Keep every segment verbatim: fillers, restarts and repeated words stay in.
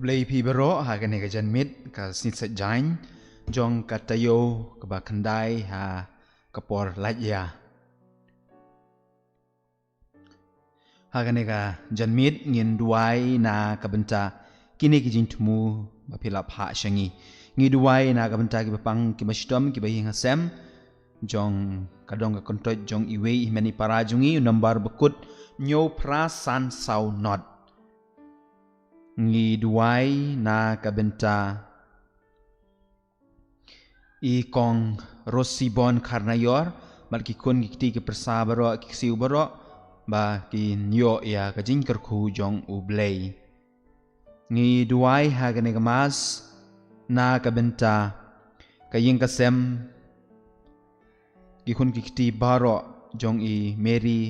Khublei phi baroh ha kane ka janmiet ka sngi Saitjaiñ jong ka taïew kaba khyndai ha ka por lait ïa. Ha kane ka janmiet ngin duwai na ka bynta kine ki jingthmu ba phi la phah sha ngi. Ngi duwai na ka bynta kiba pang kiba shitom kiba ïing ha sem jong ka dong ka kyntoit jong iwei i hynmen i para jong ngi, u nombar ba kut hynñiew phra san saw nod. Ngi duwai na ka bynta i kong Rosibon Kharnaior bad ki khun ki kti ki pyrsa baroh ki ksiew baroh ba kin ïoh ïa ka jingkyrkhu jong U Blei. Ngi duwai ha kane ka mass na ka bynta ka ïing ka sem, ki khun ki kti baroh jong i Mary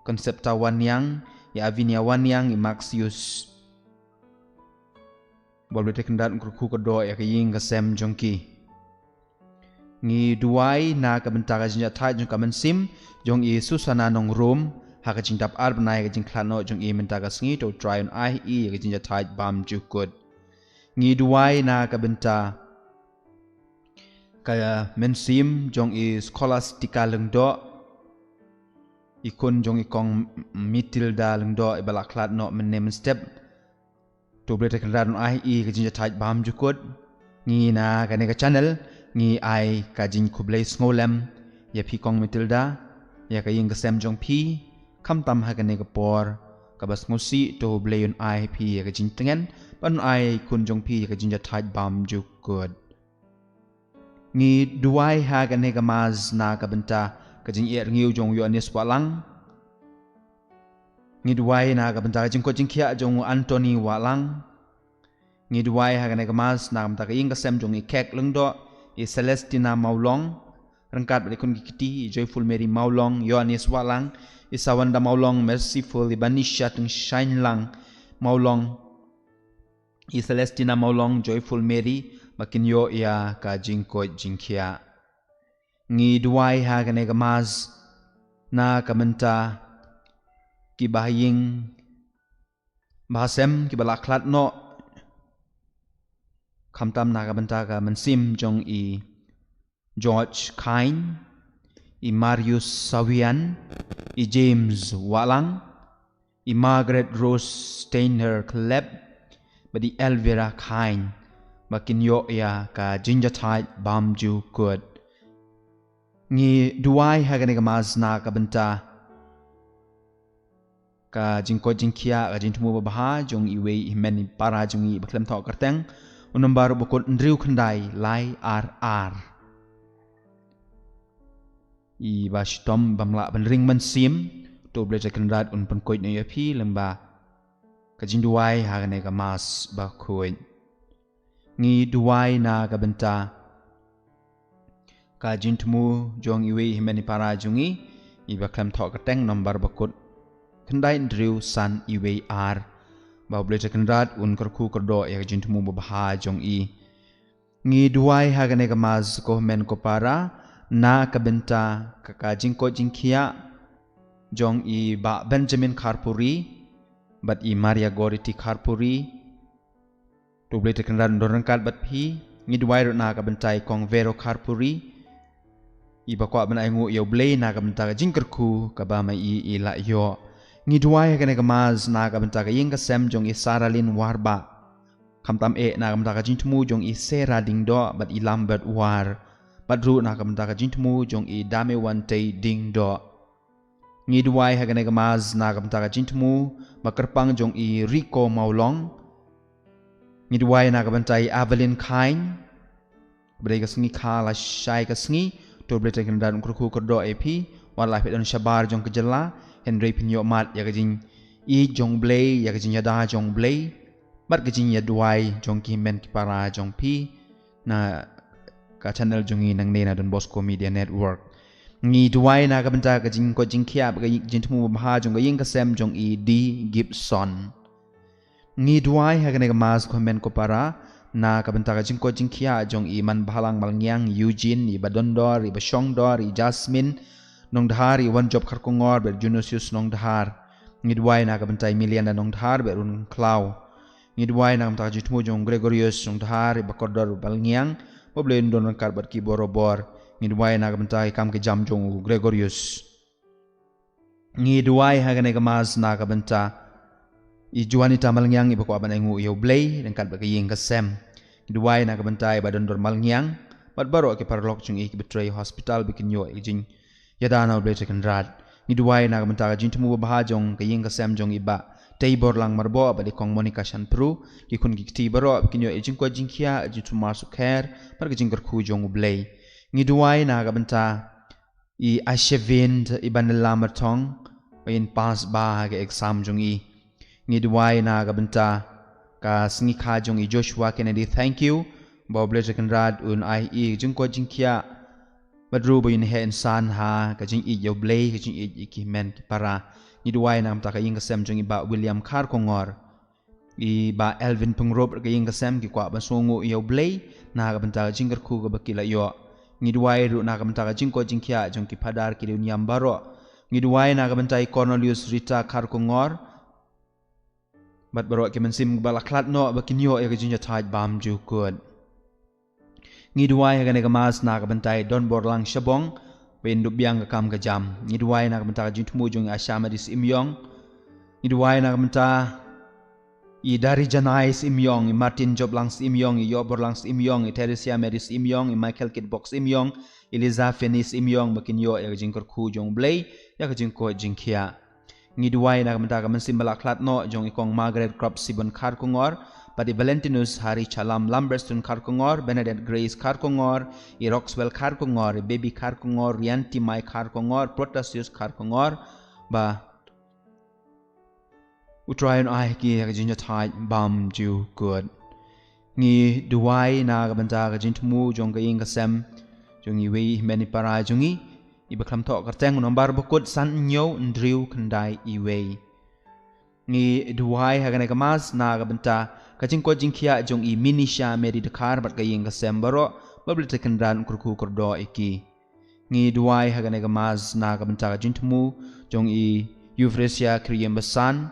Concepta Wanniang, i Avinia Wanniang, i Maxius. Ba U Blei Trai Kynrad un kyrkhu kyrdoh ïa ka ïing ka sem jong ki. Ngi duwai na ka bynta ka jingïathait jong ka mynsiem jong i Susana Nongrum ha ka jingdap ar bnai ka jingkhlad noh jong i mynta ka sngi, to U Trai un ai ïa ka jingïathait bymjukut. Ngi duwai na ka bynta ka mynsiem jong i Scholastica Lyngdoh, i khun jong i kong Matilda Lyngdoh iba la khlad noh mynne mynstep. To U Blei Trai Kynrad un ai ïa ka jingïathait bymjukut. Ngi na kane ka channel ngi ai ka jingkhublei sngewlem ïa phi kong Matilda, ïa ka ïing ka sem jong phi. Khamtam ha kane ka por kaba sngewsih, to U Blei un ai phi ïa ka jingtngen, ban ai khun jong phi ïa ka jingïathait bymjukut. Ngi duwai ha kane ka mass na ka bynta ka jingïaid rngiew jong u Ïoannis Wahlang. Ngi duwai na ka bynta ka jingkoit jingkhiah jong u Anthony Wahlang. Ngi duwai ha kane ka mass na ka bynta ka ïing ka sem jong i Kek Lyngdoh, i Celestina Mawlong, ryngkat bad i khun ki kti, i Joyful Mary Mawlong, Ïoannis Wahlang, i Sawanda Mawlong, Merciful, i Banisha Tyngshainlang Mawlong, i Celestina Mawlong, Joyful Mary, ba kin ïoh ïa ka jingkoit jingkhiah. Ngi duwai ha kane ka mass na ka bynta ki bahaïing bahasem kiba la khlad noh, khamtam na ka bynta ka mynsiem jong i George Khain, i Marius Sawian, i James Wahlang, i Margaret Rose Steiner Klep, bad i Elvira Khain, ba kin ïoh ïa ka jingïathait bymjukut. Ngi duwai ha kane ka mass na ka bynta ka jingkoit jingkhiah, ka jingthmu babha jong iwei i hynmen i para jong ngi ba khlem thoh kyrteng, u nombar ba kut hynriew khyndai lai ar ar. Iba shitom bym lah ban ring mynsiem, to U Blei Trai Kynrad un pynkoit noh ïa phi lyngba ka jingduwai ha kane ka mass bakhuid. Ngi duwai na ka bynta ka jingthmu jong iwei i hynmen i para jong ngi, iba khlem thoh kyrteng, nombar ba kut khyndai hynriew san iwei ar. Ba U Blei Trai Kynrad un kyrkhu kyrdoh ïa ka jingthmu babha jong i. Ngi duwai ha kane ka mass ko hynmen ko para na ka bynta ka, ka jingkoit jingkhiah jong i Bah Benjamin Kharpuri bad i Maria Gority Kharpuri. To U Blei Trai Kynrad un don ryngkat bad phi. Ngi duwai ruh na ka bynta i kong Vero Kharpuri, iba kwah ban ainguh ïa U Blei na ka bynta ka jingkyrkhu kaba ma i i la ïoh. Ngi duwai ha kane ka mass na ka bynta ka ïing ka sem jong i Saralin Warbah, khamtam eh na ka bynta ka jingthmu jong i Sera Dingdoh bad i Lambert War, bad ruh na ka bynta ka jingthmu jong i Damewantei Dingdoh. Ngi duwai ha kane ka mass na ka bynta ka jingthmu ba kyrpang jong i Rico Mawlong. Ngi duwai na ka bynta i Evelyn Khain, ba dei ka sngi kha lashai ka sngi. To U Blei Trai Kynrad un kyrkhu kyrdoh ïa phi, wat la phi don shabar jong ka jylla, hynrei phin ïoh mad ïa ka jingïeit jong U Blei, ïa ka jingïada jong U Blei bad ka jingïaduwai jong ki hynmen ki para jong phi na ka channel jong ngi nangne na Don Bosco Media Network. Ngi duwai na ka bynta ka jingkoit jingkhiah bad ka jingthmu babha jong ka ïing ka sem jong i D Gibson. Ngi duwai ha kane ka mass ko hynmen ko para na ka bynta ka jingkoit jingkhiah jong i Manbhalang Malngiang, Eugene, i Badondor, i Bashongdor, i Jasmine Nongdhar, i Wanjop Kharkongor bad Dionysius Nongdhar. Ngi duwai na ka bynta i Miliana Nongdhar bad Run Khlaw. Ngi duwai na ka bynta ka jingthmu jong u Gregorius jong Dhar, i ba kordor Malngiang, ba U Blei un don ryngkat bad ki borabor. Ngi duwai na ka bynta ki kam ki jam jong u Gregorius. Ngi duwai ha kane ka mass na ka bynta i Juanita Malngiang, i ba kwah ban ainguh ïa U Blei ryngkat bad ka ïing ka sem. Ngi duwai na ka bynta i Bah Dondor Malngiang bad baroh ki paralok jong i ki ba trei hospital, ba kin ïoh ïa ka jingïada na U Blei Trai Kynrad. Ngi duwai na ka bynta ka jingthmu babha jong ka ïing ka sem jong i Bah Teiborlang Myrboh bad i Kong Monica Shanpru, ki khun ki kti baroh, ba kin ïoh ïa ka jingkoit jingkhiah, ka jingsumar sukher bad ka jingkyrkhu jong U Blei. Ngi duwai na ka bynta i Ashavind, i Bah Nylla Myrthong, ba in pass bha ha ka exam jong i. Ngi duwai na ka bynta ka sngi kha jong i Joshua Kennedy Thangkhiew, ba U Blei Trai Kynrad un ai ïa i ka jingkoit jingkhiah bad ruh ba un heh insan ha ka jingïeit ïa U Blei, ka jingïeit ïa ki hynmen ki para. Ngi duwai na ka bynta ka ïing ka sem jong i Bah William Kharkongor, i Bah Elvin Pyngrope, ka ïing ka sem, ki kwah ban sngewnguh ïa U Blei na ka bynta ka jingkyrkhu kaba ki la ïoh. Ngi duwai ruh na ka bynta ka jingkoit jingkhiah jong ki phadar, ki riewniam baroh. Ngi duwai na ka bynta i Cornelius Rita Kharkongor bad baroh ki mynsiem kiba la khlad noh, ba kin ïoh ïa ka jingjahthait bymjukut. Ngi duwai ha kane ka mass na ka bynta i Donborlang Shabong, ba in dup biang ka kam ka jam. Ngi duwai na ka bynta ka jingthmu jong i Asha Mary Syiemiong. Ngi duwai na ka bynta i Darijanai Syiemiong, i Martin Joplang Syiemiong, i Ïohborlang Syiemiong, i Theresia Mary Syiemiong, i Michael Kitbok Syiemiong, i Liza Finis Syiemiong, ba kin ïoh ïa ka jingkyrkhu jong U Blei, ïa ka jingkoit jingkhiah. Ngi duwai na ka bynta ka mynsiem ba la khlad noh jong i Kong Margaret Krop Sibon Kharkongor, bad i Valentinus Hari Chalam, Lambertson Kharkongor, Bernadette Grace Kharkongor, i Roxwell Kharkongor, i Baby Kharkongor, Rianti Mai Kharkongor, Protasius Kharkongor, ba U Trai un ai ha ki ïa ka jingjahthait bymjukut. Ngi duwai na ka bynta ka jingthmu jong ka ïing ka sem jong iwei i hynmen i para jong ngi, i ba khlem thoh kyrteng, u nombar ba kut san hynñiew hynriew khyndai iwei. Ngi duwai ha kane ka mass na ka bynta ka jingkoit jingkhiah jong i Minisha Mary Dkhar bad ka ïing ka sem baroh, ba U Blei Trai Kynrad un kyrkhu kyrdoh ïa ki. Ngi duwai ha kane ka mass na ka bynta ka jingthmu jong i Euphrasia Kyriem Basan,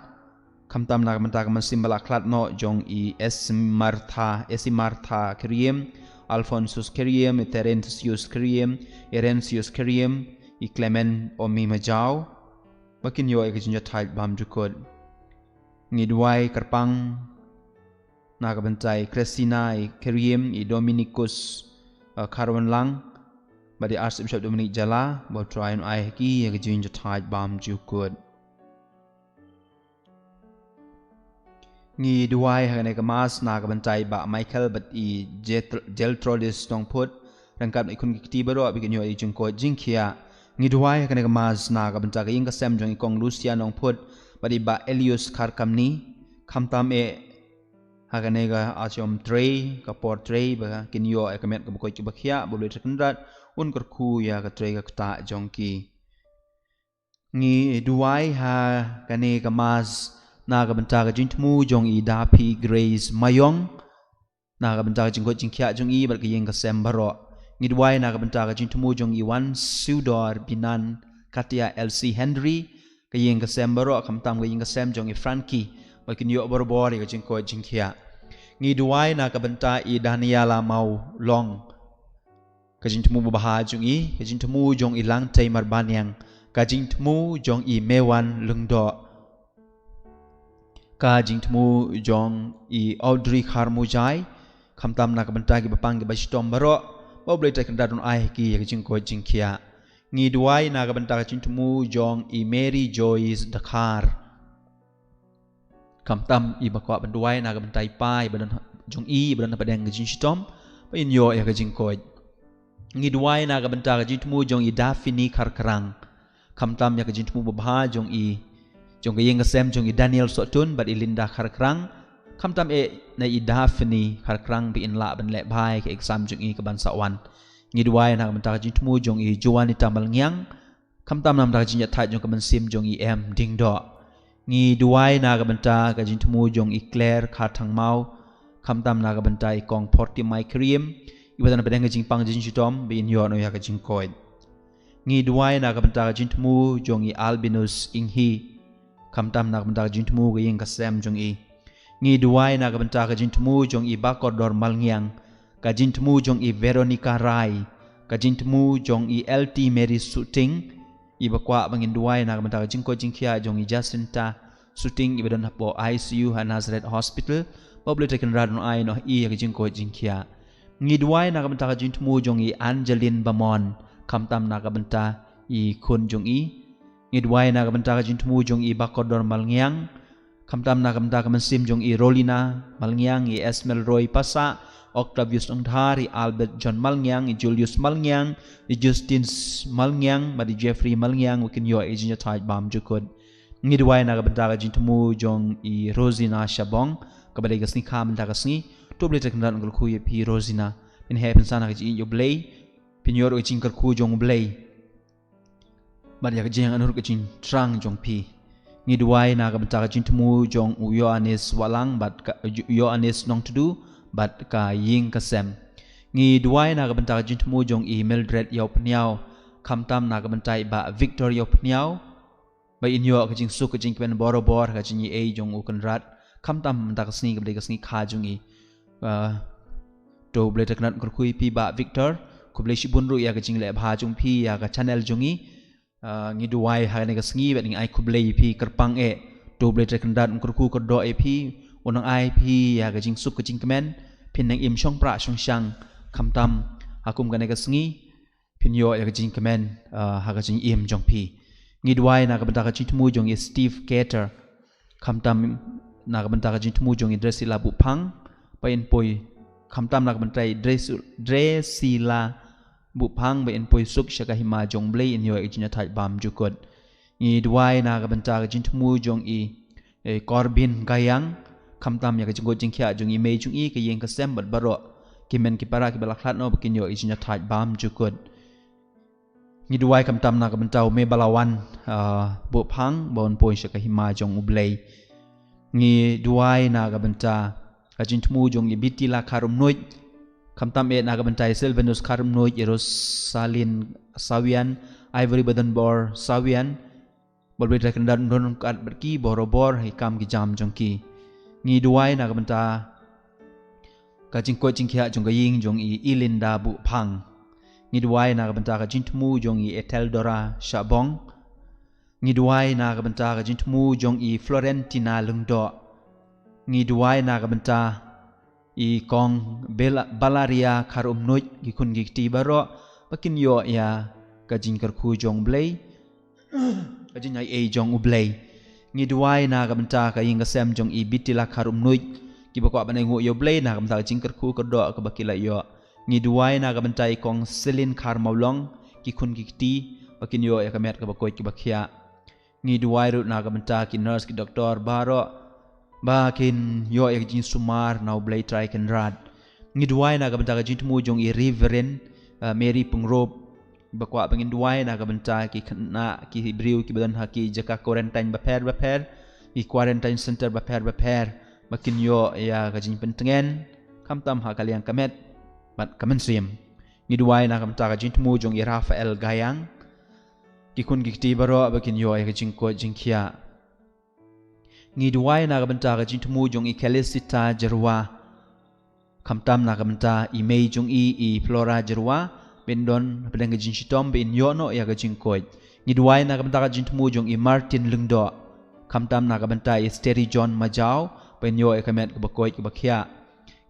khamtam na ka bynta ka mynsiem ba la khlad noh jong i Esmertha, Esimartha Kyriem, Alphonsus Kyriem, i Terentius Kyriem, Erentius Kyriem, i Clement Omi Majaw, ba kin ïoh ïa ka jingjahthait bymjukut. Ngi duwai kyrpang na ka bynta i Christina, i Kyriem, i Dominicus, uh, Kharwanlang, bad i Archbishop Dominic Jala, ba U Trai un ai ha ki ïa ka jingjahthait bymjukut. Ngi duwai ha kane ka mass na ka bynta i Bah Michael bad i Jetr-, Jeltrodis Nongphut, ryngkat bad i khun ki kti baroh, ba kin ïoh ïa ka jingkoit jingkhiah. Ngi duwai ha kane ka mass na ka bynta ka ïing ka sem jong i Kong Lucia Nongphut bad i Bah Elius Kharkamni, khamtam eh ha kane ka jingtrei, ka por trei, ba kin ïoh ïa ka met kaba koit kaba khiah, ba U Blei Trai Kynrad un kyrkhu ïa ka trei ka ktah jong ki. Ngi duwai ha kane ka mass na ka bynta ka jingthmu jong i Dapi Grace Mayong, na ka bynta ka jingkoit jingkhiah jong i bad ka ïing ka sem baroh. Ngi duwai na ka bynta ka jingthmu jong i Wan Sudor Binan Katia Elsie Henry, ka ïing ka sem baroh, khamtam ka ïing ka sem jong i Frankie, ba kin ïoh barabor ïa ka jingkoit jingkhiah. Ngi duwai na ka bynta i Daniela Mawlong, ka jingthmu babha jong i, ka jingthmu jong i Langtei Marbaniang, ka jingthmu jong i Mewan Lyngdoh, ka jingthmu jong i Audrey Kharmujai, khamtam na ka bynta ki bapang ki bashitom baroh, ba U Blei Trai Kynrad un ai ha ki ïa ka jingkoit jingkhiah. Ngi duwai na ka bynta ka jingthmu jong i Mary Joyce Dkhar, khamtam i ba kwah ban duwai na ka bynta i pa i ba don ha-, jong i i ba don hapdeng ka jingshitom, ba in ïoh ïa ka jingkoit. Ngi duwai na ka bynta ka jingthmu jong i Daphne Kharkrang, khamtam ïa ka jingthmu babha jong i, jong ka ïing ka sem jong i Daniel Sohtun bad i Linda Kharkrang, khamtam eh na i Daphne Kharkrang, ba in lah ban leh bha ïa ka exam jong i kaban sa wan. Ngi duwai na ka bynta ka jingthmu jong i Juanita Malngiang, khamtam na ka bynta ka jingïathait jong ka mynsiem jong i Em Diengdoh. Ngi duwai na ka bynta ka jingthmu jong i Claire Kharthangmaw, khamtam na ka bynta i Kong Phortimai Kyriem, i ba don hapdeng ka jingpang jingshitom, ba in ïoh noh ïa ka jingkoit. Ngi duwai na ka bynta ka jingthmu jong i Albinus Inghi, khamtam na ka bynta ka jingthmu ka ïing ka sem jong i. Ngi duwai na ka bynta ka jingthmu jong i Bakordor Malngiang, ka jingthmu jong i Veronica Rai, ka jingthmu jong i L T Mary Suting, i ba kwah ba ngin duwai na ka bynta ka jingkoit jingkhiah jong i Jacinta Suting i ba don hapoh I C U ha Nazareth Hospital, ba U Blei Trai Kynrad un ai noh ïa ka jingkoit jingkhiah. Ngi duwai na ka bynta ka jingthmu jong i Angeline Bamon, khamtam na ka bynta i khun jong i. Ngi duwai na ka bynta ka jingthmu jong i Bakordor Malngiang, khamtam na ka bynta ka mynsiem jong i Rolina Malngiang, i Esmel Roy Pasa, Octavius Ongdhar, i Albert John Malngiang, i Julius Malngiang, i Justin Malngiang, bad i Jeffrey Malngiang, ba kin ïoh ïa ka jingïathait bymjukut. Ngi duwai na ka bynta ka jingthmu jong i Rosina Shabong, kaba dei ka sngi kha mynta ka sngi. To U Blei Trai Kynrad un kyrkhu ïa phi Rosina. Phin heh phin san ha ka jingïeit U Blei, phin ïoh ka jingkyrkhu jong U Blei. Bad ïa ka jingangnud ka jingthrang jong phi. Ngi duwai na ka bynta ka jingthmu jong u Ïoannis Wahlang bad ka, u Ïoannis Nongtdu bad ka ïing ka sem. Ngi duwai na ka bynta ka jingthmu jong i Mildred Ïawpyniaw, khamtam na ka bynta i Bah Victor Ïawpyniaw, ba in ïoh ka jingsuk ka jingkmen borabor ha ka jingïeit jong U Kynrad, khamtam mynta ka sngi kaba dei ka sngi kha jong i. Ah, to U Blei Trai Kynrad un kyrkhu ïa phi Bah Victor. Khublei shibun ruh ïa ka jingleh bha jong phi ïa ka channel jong i. Ah, ngi duwai ha kane ka sngi bad ngi ai khublei ïa phi kyrpang eh. To U Blei Trai Kynrad un kyrkhu kyrdoh ïa phi, un nang ai phi ïa ka jingsuk ka jingkmen, phin nang im shongpra shongshang, khamtam ha kum kane ka sngi phin ïoh ïa ka jingkmen, ah, ha ka jingim jong phi. Ngi duwai na ka bynta ka jingthmu jong i Steve Cater, khamtam na ka bynta ka jingthmu jong i Drusilla Buphang, ba in poi, khamtam na ka bynta i Dres-, Drusilla Buphang, ba in poi suk sha ka hima jong U Blei, in ïoh ïa ka jingïathait bymjukut. Ngi duwai na ka bynta ka jingthmu jong i, eh, Corbin Gayang, khamtam ïa ka jingkoit jingkhiah jong i mei jong i, ka ïing ka sem bad baroh ki mei ki para kiba la khlad noh, ba kin ïoh ïa ka jingïathait bymjukut. Ngi duwai khamtam na ka bynta u Mei Balawan, ah, Buphang, ba un poi sha ka hima jong U Blei. Ngi duwai na ka bynta ka jingthmu jong i Bitila Kharumnuid, khamtam eh na ka bynta i Sylvanus Kharumnuid, i Rosalin Sawian, Ivory Badenbor Sawian, ba U Blei Trai Kynrad un don ryngkat bad ki borabor ha ki kam ki jam jong ki. Ngi duwai na ka bynta ka jingkoit jingkhiah jong ka ïing jong i Elinda Buphang. Ngi duwai na ka bynta ka jingthmu jong i Etheldora Shabong. Ngi duwai na ka bynta ka jingthmu jong i Florentina Lyngdoh. Ngi duwai na ka bynta i Kong Bel-, Balaria Kharumnuid, ki khun ki kti baroh, ba kin ïoh ïa ka jingkyrkhu jong U Blei, ka jingaiei jong U Blei. Ngi duwai na ka bynta ka ïing ka sem jong i Bitila Kharumnuid, kiba kwah ban ainguh ïa U Blei na ka bynta ka jingkyrkhu kyrdoh kaba ki la ïoh. Ngi duwai na ka bynta i Kong Selin Kharmawlong, ki khun ki kti, ba kin ïoh ïa ka met kaba koit kaba khiah. Ngi duwai ruh na ka bynta ki nurse ki doktor baroh, ba kin ïoh ïa ka jingsumar na U Blei Trai Kynrad. Ngi duwai na ka bynta ka jingthmu jong i Reverend, ah, Mary Pyngrope, ba kwah ba ngin duwai na ka bynta ki khynnah ki briew kiba don ha ki jaka quarantine bapher bapher, ki quarantine center bapher bapher, ba kin ïoh ïa ka jingpyntngen, khamtam ha ka liang ka met bad ka mynsiem. Ngi duwai na ka bynta ka jingthmu jong i Raphael Gayang, ki khun ki kti baroh ba kin ïoh ïa ka jingkoit jingkhiah. Ngi duwai na ka bynta ka jingthmu jong i Kelisita Jyrwa, khamtam na ka bynta i mei jong i, i Flora Jyrwa, ba in don hapdeng ka jingshitom ba in ïoh noh ïa ka jingkoit. Ngi duwai na ka bynta ka jingthmu jong i Martin Lyngdoh, khamtam na ka bynta i Steri John Majaw, ba in ïoh ïa ka met kaba koit kaba khiah.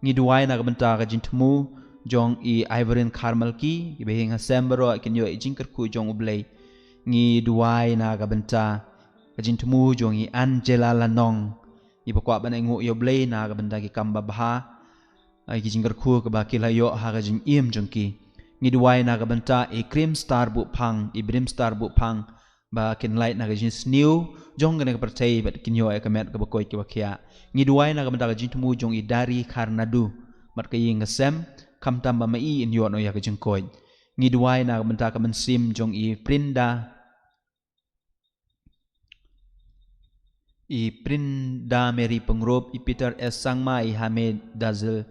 Ngi duwai na ka bynta ka jingthmu jong i Ivorin Kharmalki, kiba ïing ha sem baroh kin ïoh ïa ka jingkyrkhu jong U Blei. Ngi duwai na ka bynta ka jingthmu jong i Angela Lanong, i ba kwah ban ainguh ïa U Blei na ka bynta ki kam babha, ai ki jingkyrkhu kaba ki la ïoh ha ka jingim jong ki. Ngi duwai na ka bynta i Cream Star Buphang, i Brim Star Buphang, ba kin lait na ka jingsniew jong kane ka pyrthei bad kin ïoh ïa ka met kaba koit kaba khiah. Ngi duwai na ka bynta ka jingthmu jong i Dari Kharnadu bad ka ïing ka sem, khamtam ba ma i in ïoh noh ïa ka jingkoit. Ngi duwai na ka bynta ka mynsiem jong i Prinda, i Prinda Mary Pyngrope, i Peter S Sangma, i Hame Dazil,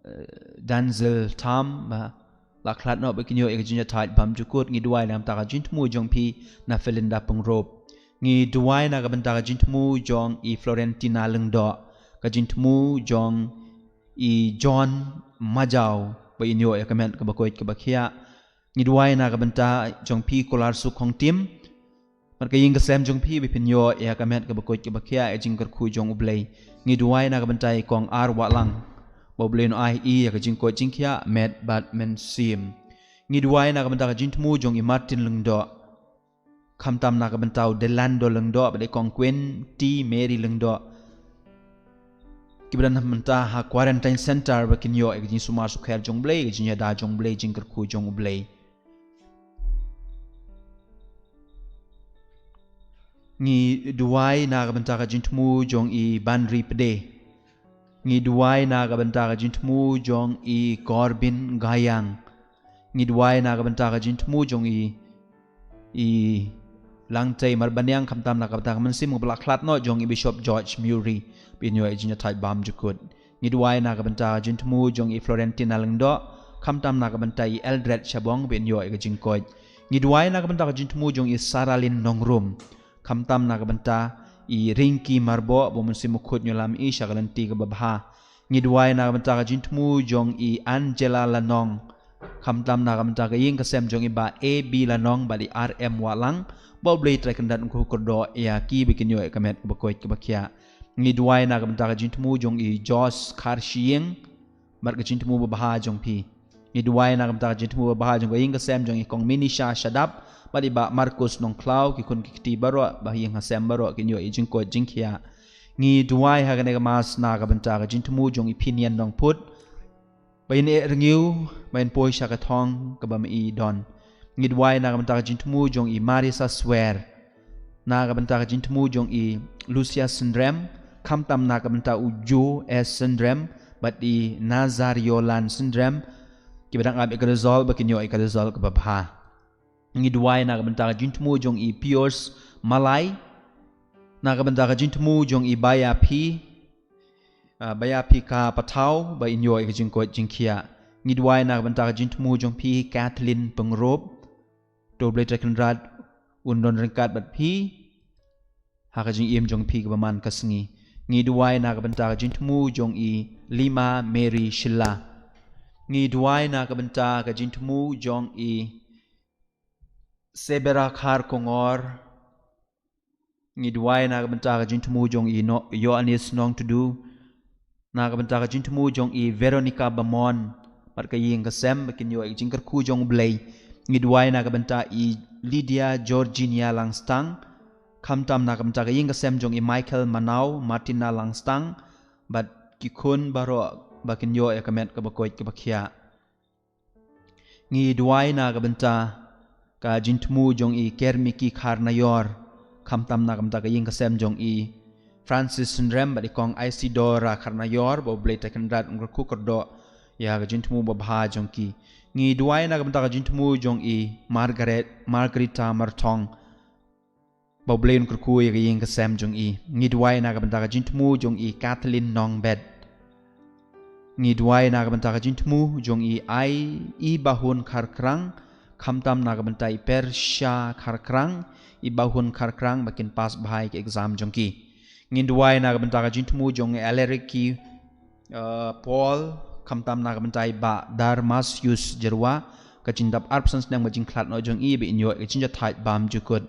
eh, Danzel Tham, ba la khlad noh ba kin ïoh ïa ka jingïathait bymjukut. Ngi duwai na ka bynta ka jingthmu jong phi na Felinda Pyngrope. Ngi duwai na ka bynta ka jingthmu jong i Florentina Lyngdoh, ka jingthmu jong i John Majaw ba in ïoh ïa ka met kaba koit kaba khiah. Ngi duwai na ka bynta jong phi Kular Suk Khongtim bad ka ïing ka sem jong phi ba phin ïoh ïa ka met kaba koit kaba khiah ïa ka jingkyrkhu jong U Blei. Ngi duwai na ka bynta i Kong Ar Wahlang ba U Blei un ai ïa ka jingkoit jingkhiah met bad mynsiem. Ngi duwai na ka bynta ka jingthmu jong i Martin Lyngdoh, khamtam na ka bynta u Delando Lyngdoh bad i Kong Queen T Mary Lyngdoh, kiba don mynta ha quarantine center ba kin ïoh ïa ka jingsumar sukher jong U Blei, ka jingïada jong U Blei, jingkyrkhu jong U Blei. Ngi duwai na ka bynta ka jingthmu jong i Banri Pde. Ngi duwai na ka bynta ka jingthmu jong i Corbin Gayang. Ngi duwai na ka bynta ka jingthmu jong i i Langtei Marbaniang, khamtam na ka bynta ka mynsiem kaba la khlad noh jong i Bishop George Murray ba in ïoh ïa ka jingïathait bymjukut. Ngi duwai na ka bynta ka jingthmu jong i Florentina Lyngdoh, khamtam na ka bynta i Eldred Shabong ba in ïoh ïa ka jingkoit. Ngi duwai na ka bynta ka jingthmu jong i Saralin Nongrum, khamtam na ka bynta i Ringki Marboh ba U Mynsiem Bakhuid un ïalam i sha ka lynti kaba bha. Ngi duwai na ka bynta ka jingthmu jong i Angela Lanong, khamtam na ka bynta ka ïing ka sem jong i Bah A B Lanong bad i R M Wahlang, ba U Blei Trai Kynrad un kyrkhu kyrdoh ïa ki ba kin ïoh ïa ka met kaba koit kaba khiah. Ngi duwai na ka bynta ka jingthmu jong i Josh Kharshiing bad ka jingthmu babha jong phi. Ngi duwai na ka bynta ka jingthmu babha jong ka ïing ka sem jong i Kong Minisha Shadap bad i Bah Marcus Nongkhlaw, ki khun ki kti baroh, ba ïing ha sem baroh kin ïoh ïa ka jingkoit jingkhiah. Ngi duwai ha kane ka Mass na ka bynta ka jingthmu jong i Phinian Nongput, ba in eh rngiew, ba in poi sha ka thong kaba ma i don. Ngi duwai na ka bynta ka jingthmu jong i Marisa Swer, na ka bynta ka jingthmu jong i Lucia Syndrem, khamtam na ka bynta u Joe S Syndrem bad i Nazariolan Syndrem, kiba dang ap ïa ka result ba kin ïoh ïa ka result kaba bha. Ngi duwai na ka bynta ka jingthmu jong i Pius Malai, na ka bynta ka jingthmu jong i Baya Phi, ah, Baya Phi Ka Pathaw, ba in ïoh ïa ka jingkoit jingkhiah. Ngi duwai na ka bynta ka jingthmu jong phi Kathleen Pyngrope, to U Blei Trai Kynrad un don ryngkat bad phi ha ka jingim jong phi kaba man ka sngi. Ngi duwai na ka bynta ka jingthmu jong i Lima Mary Shylla. Ngi duwai na ka bynta ka jingthmu jong i Sebera Khar Kongor. Ngi duwai na ka bynta ka jingthmu jong i no, Ïoannis Nongtdu, na ka bynta ka jingthmu jong i Veronica Bamon bad ka ïing ka sem, ba kin ïoh ïa ka jingkyrkhu jong U Blei. Ngi duwai na ka bynta i Lydia Georginia Langstang, khamtam na ka bynta ka ïing ka sem jong i Michael Manaw, Martina Langstang bad ki khun baroh, ba kin ïoh ïa ka met kaba koit kaba khiah. Ngi duwai na ka bynta ka jingthmu jong i Kermiki Kharnaior, khamtam na ka bynta ka ïing ka sem jong i Francis Syndrem bad i Kong Isidora Kharnaior, ba U Blei Trai Kynrad un kyrkhu kyrdoh ïa ka jingthmu babha jong ki. Ngi duwai na ka bynta ka jingthmu jong i Margaret, Margarita Marthong, ba U Blei un kyrkhu ïa ka ïing ka sem jong i. Ngi duwai na ka bynta ka jingthmu jong i Kathleen Nongbet. Ngi duwai na ka bynta ka jingthmu jong i Ai, i Bahun Kharkrang, khamtam na ka bynta i Persha Kharkrang, i Bahun Kharkrang, ba kin pass bha ïa ka exam jong ki. Ngi duwai na ka bynta ka jingthmu jong i Aleriki, uh, Paul, khamtam na ka bynta i Bah Darmasius Jyrwa, ka jingdap arphew san snem ka jingkhlad noh jong i, ba in ïoh ïa ka jingïathait bymjukut.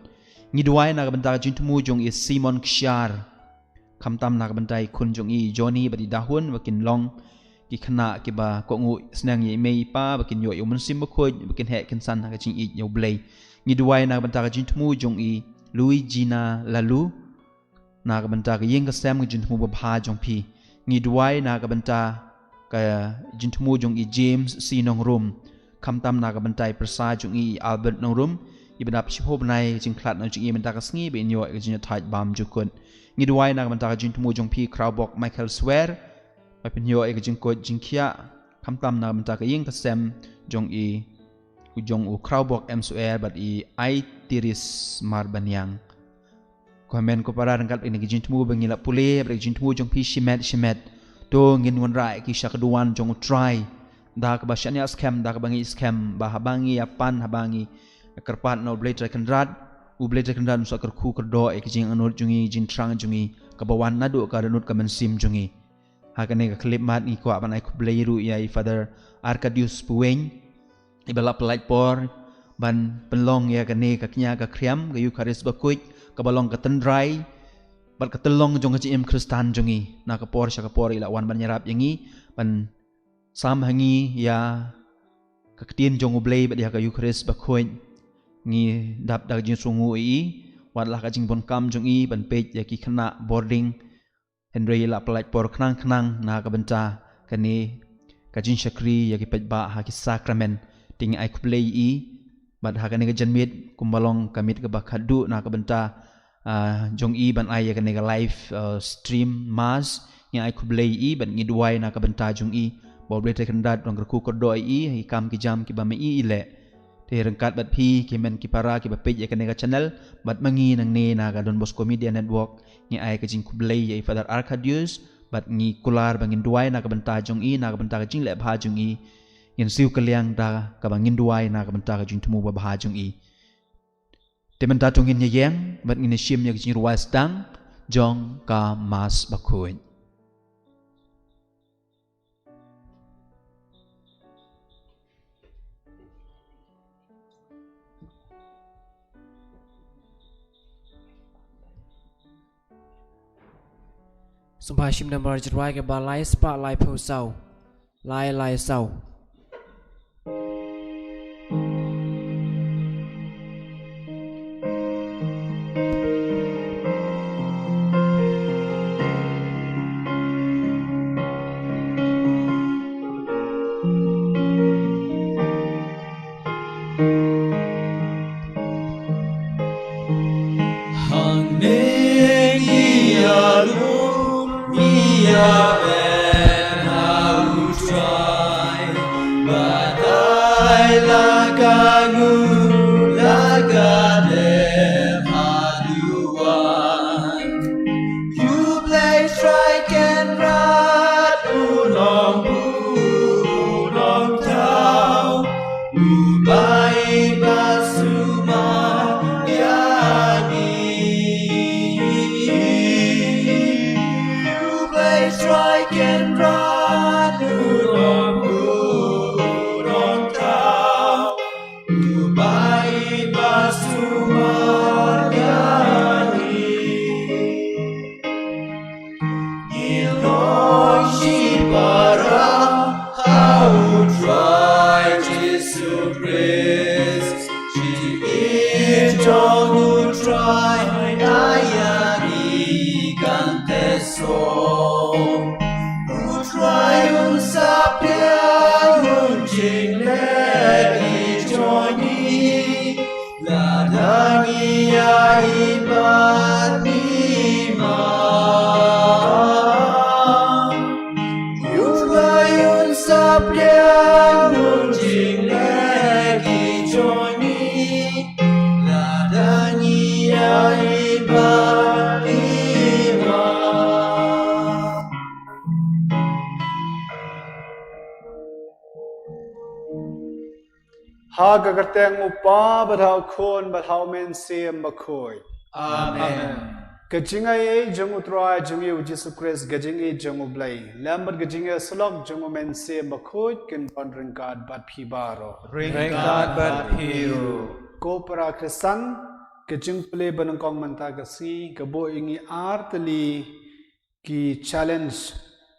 Ngi duwai na ka bynta ka jingthmu jong i Simon Kshiar, khamtam na ka bynta i khun jong i Johnny bad i Dahun, ba kin long ki khynnah kiba kohnguh sneng ïa i mei i pa, ba kin ïoh ïa U Mynsiem Bakhuid, ba kin heh kin san ha ka jingïeit ïa U Blei. Ngi duwai na ka bynta ka jingthmu jong i Luigina Lalu, na ka bynta ka ïing ka sem, ka jingthmu babha jong phi. Ngi duwai na ka bynta ka jingthmu jong i James C Nongrum, khamtam na ka bynta i pyrsa jong i Albert Nongrum, iba dap shiphew bnai ka jingkhlad noh jong i mynta ka sngi, ba in ïoh ïa ka jingïathait bymjukut. Ngi duwai na ka bynta ka jingthmu jong phi Khrawbok Michael Swer, ba phin ïoh ïa ka jingkoit jingkhiah, khamtam na ka bynta ka ïing ka sem jong i, u jong u Khrawbok M Swer bad i Aitiris Marbaniang. Ko hynmen ko para, ryngkat bad kine ki jingthmu ba ngi la pule, bad ki jingthmu jong phi shimet shimet, to ngin wanrah ïa ki sha ka duwan jong U Trai da kaba shaniah skhem, da kaba ngeit skhem, ba haba ngi ïa pan, haba ngi kyrpad na U Blei Trai Kynrad, U Blei Trai Kynrad un sa kyrkhu kyrdoh ïa ki jingangnud jong ngi, jingthrang jong ngi, kaba wan naduh ka dohnud ka mynsiem jong ngi. Ha kane ka khyllipmat ngi kwah ban ai khublei ruh ïa i Father Arcadius Puweng, iba la pyllait por ban pynlong ïa kane ka kñia ka khriam ka Eukharist bakhuid, kaba long ka tynrai bad ka tyllong jong ka jingim Khristan jong ngi. Na ka por sha ka por i la wan ban ïarap ïa ngi, ban sam ha ngi ïa ka ktien jong U Blei bad ïa ka Eukharist bakhuid. Ngi dap da ka jingsngewnguh ïa i, wat la ka jingdonkam jong i ban peit ïa ki khynnah boarding, hynrei i la pyllait por khnang khnang na ka bynta kane ka jingshakri ïa ki paidbah ha ki sakramen. Te ngi ai khublei ïa i, bad ha kane ka janmiet kumba long ka miet kaba khatduh na ka bynta, ah, jong i ban ai ïa kane ka live, ah, stream mass, ngi ai khublei ïa i bad ngi duwai na ka bynta jong i, ba U Blei Trai Kynrad un kyrkhu kyrdoh ïa i ha ki kam ki jam kiba ma i i leh. Te ryngkat bad phi ki hynmen ki para kiba peit ïa kane ka channel, bad ma ngi nangne na ka Don Bosco Media Network, ngi ai ka jingkhublei ïa i Father Arcadius, bad ngi kular ba ngin duwai na ka bynta jong i, na ka bynta ka jingleh bha jong i. Ngin siew kylliang da kaba ngin duwai na ka bynta ka jingthmu babha jong i. Te mynta to ngin ïa ïeng bad ngin ïa shim ïa ka jingrwai sdang jong ka Mass bakhuid. Sngewbha shim nambar jingrwai kaba lai spah laiphew saw. Lai lai saw. Hangne ngi ïalum, ngi ïaben ha U Trai, ba dei la ka nguh, la ka dem haduh wan. U Blei Trai Kynrad u long buh, u long thaw, uba i ba sumar ïa ngi. U Blei Trai Kynrad u long buh, u long thaw, uba i ba sumar ïa ngi. Ngi long shipara ha U Trai Jisu Khrist, jingïeit jong U Trai ai ïa ngi kan teh shuh. U Trai un saphriang, un jingleh ïa ngi, lada ngi ïaid bad ngi man. U Trai un saphriang, un jingleh ïa ngi, lada ngi ïaid bad ngi man. Ha ka kyrteng U Kpa, bad ha U Khun, bad ha U Mynsiem Bakhuid. Amen. Ka jingaiei jong U Trai jong ngi U Jisu Khrist, ka jingïeit jong U Blei, lem bad ka jingïasyllok jong U Mynsiem Bakhuid, kin don ryngkat bad phi baroh. Ryngkat bad phi ruh. Ko para Khristan, ka jingpule ba nyngkong mynta ka sngi ka buh ïa ngi ar tylli ki challenge.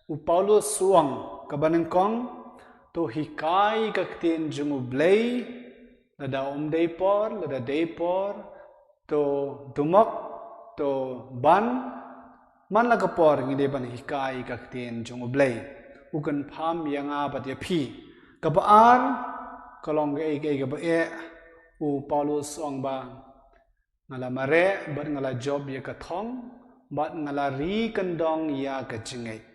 U Paulus u ong, kaba nyngkong, to hikai ka ktien jong U Blei, lada ym dei por, lada dei por, to dumok, to ban, man la ka por ngi dei ban hikai ka ktien jong U Blei. U kynpham ïa nga bad ïa phi. Kaba ar, ka long kaei kaei kaba eh, u Paulus u ong ba, nga la mareh, bad nga la jop ïa ka thong, bad nga la ri kyndong ïa ka jingngeit.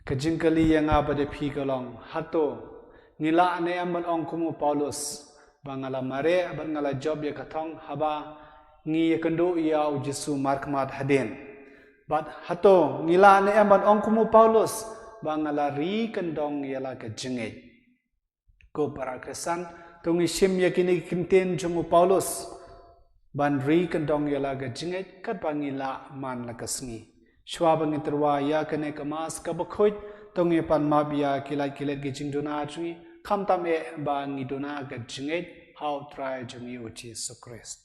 Ka jingkylli ïa nga bad ïa phi ka long, hato ngi lah ne em ban ong kum u Paulus, ba nga la mareh, bad nga la jop ïa ka thong, haba ngi ïakynduh ïa U Jisu markhmat hadien? Bad hato ngi lah ne em ban ong kum u Paulus, ba nga la ri kyndong ïa la ka jingngeit? Ko para Khristan, to ngi shim ïa kine ki ktien jong u Paulus, ban ri kyndong ïa la ka jingngeit, katba ngi lah man la ka sngi. Shuwa ba ngin tyrwa ïa kane ka Mass kaba khuid, to ngin pan map ïa ki lait ki let ki jingduna jong ngi, khamtam eh ba ngin duna ka jingngeit ha U Trai jong ngi U Jisu Khrist.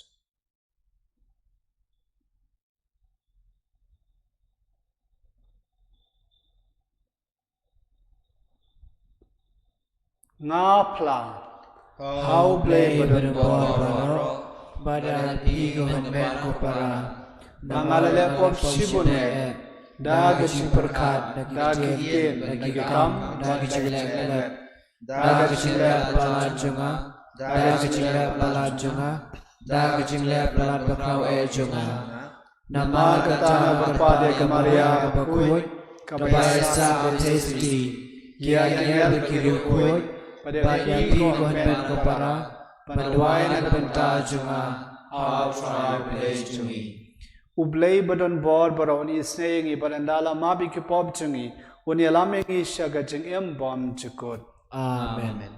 Nga phla ha U Blei Badonbor baroh, bad ïa phi ko hynmen ko para, ba nga la leh pop shibun eh, da ka jingpyrkhat, da ki ktien, da ki kam, da ka jingleh leh, da ka jingleh palat jong nga, da ka jingleh palat jong nga, da ka jingleh palat bakhraw eh jong nga. Namar kata nga kyrpad ïa ka Maria bakhuid, kaba ïaisah baptist, ki angel bad ki riewkhuid, bad ïa phi ko hynmen ko para, ban duwai na ka bynta jong nga ha U Trai U Blei jong ngi. U Blei Badonbor baroh un isynei ïa ngi, bad ynda la map ïa ki pop jong ngi, un ïalam ïa ngi sha ka jingim bymjukut. Amen.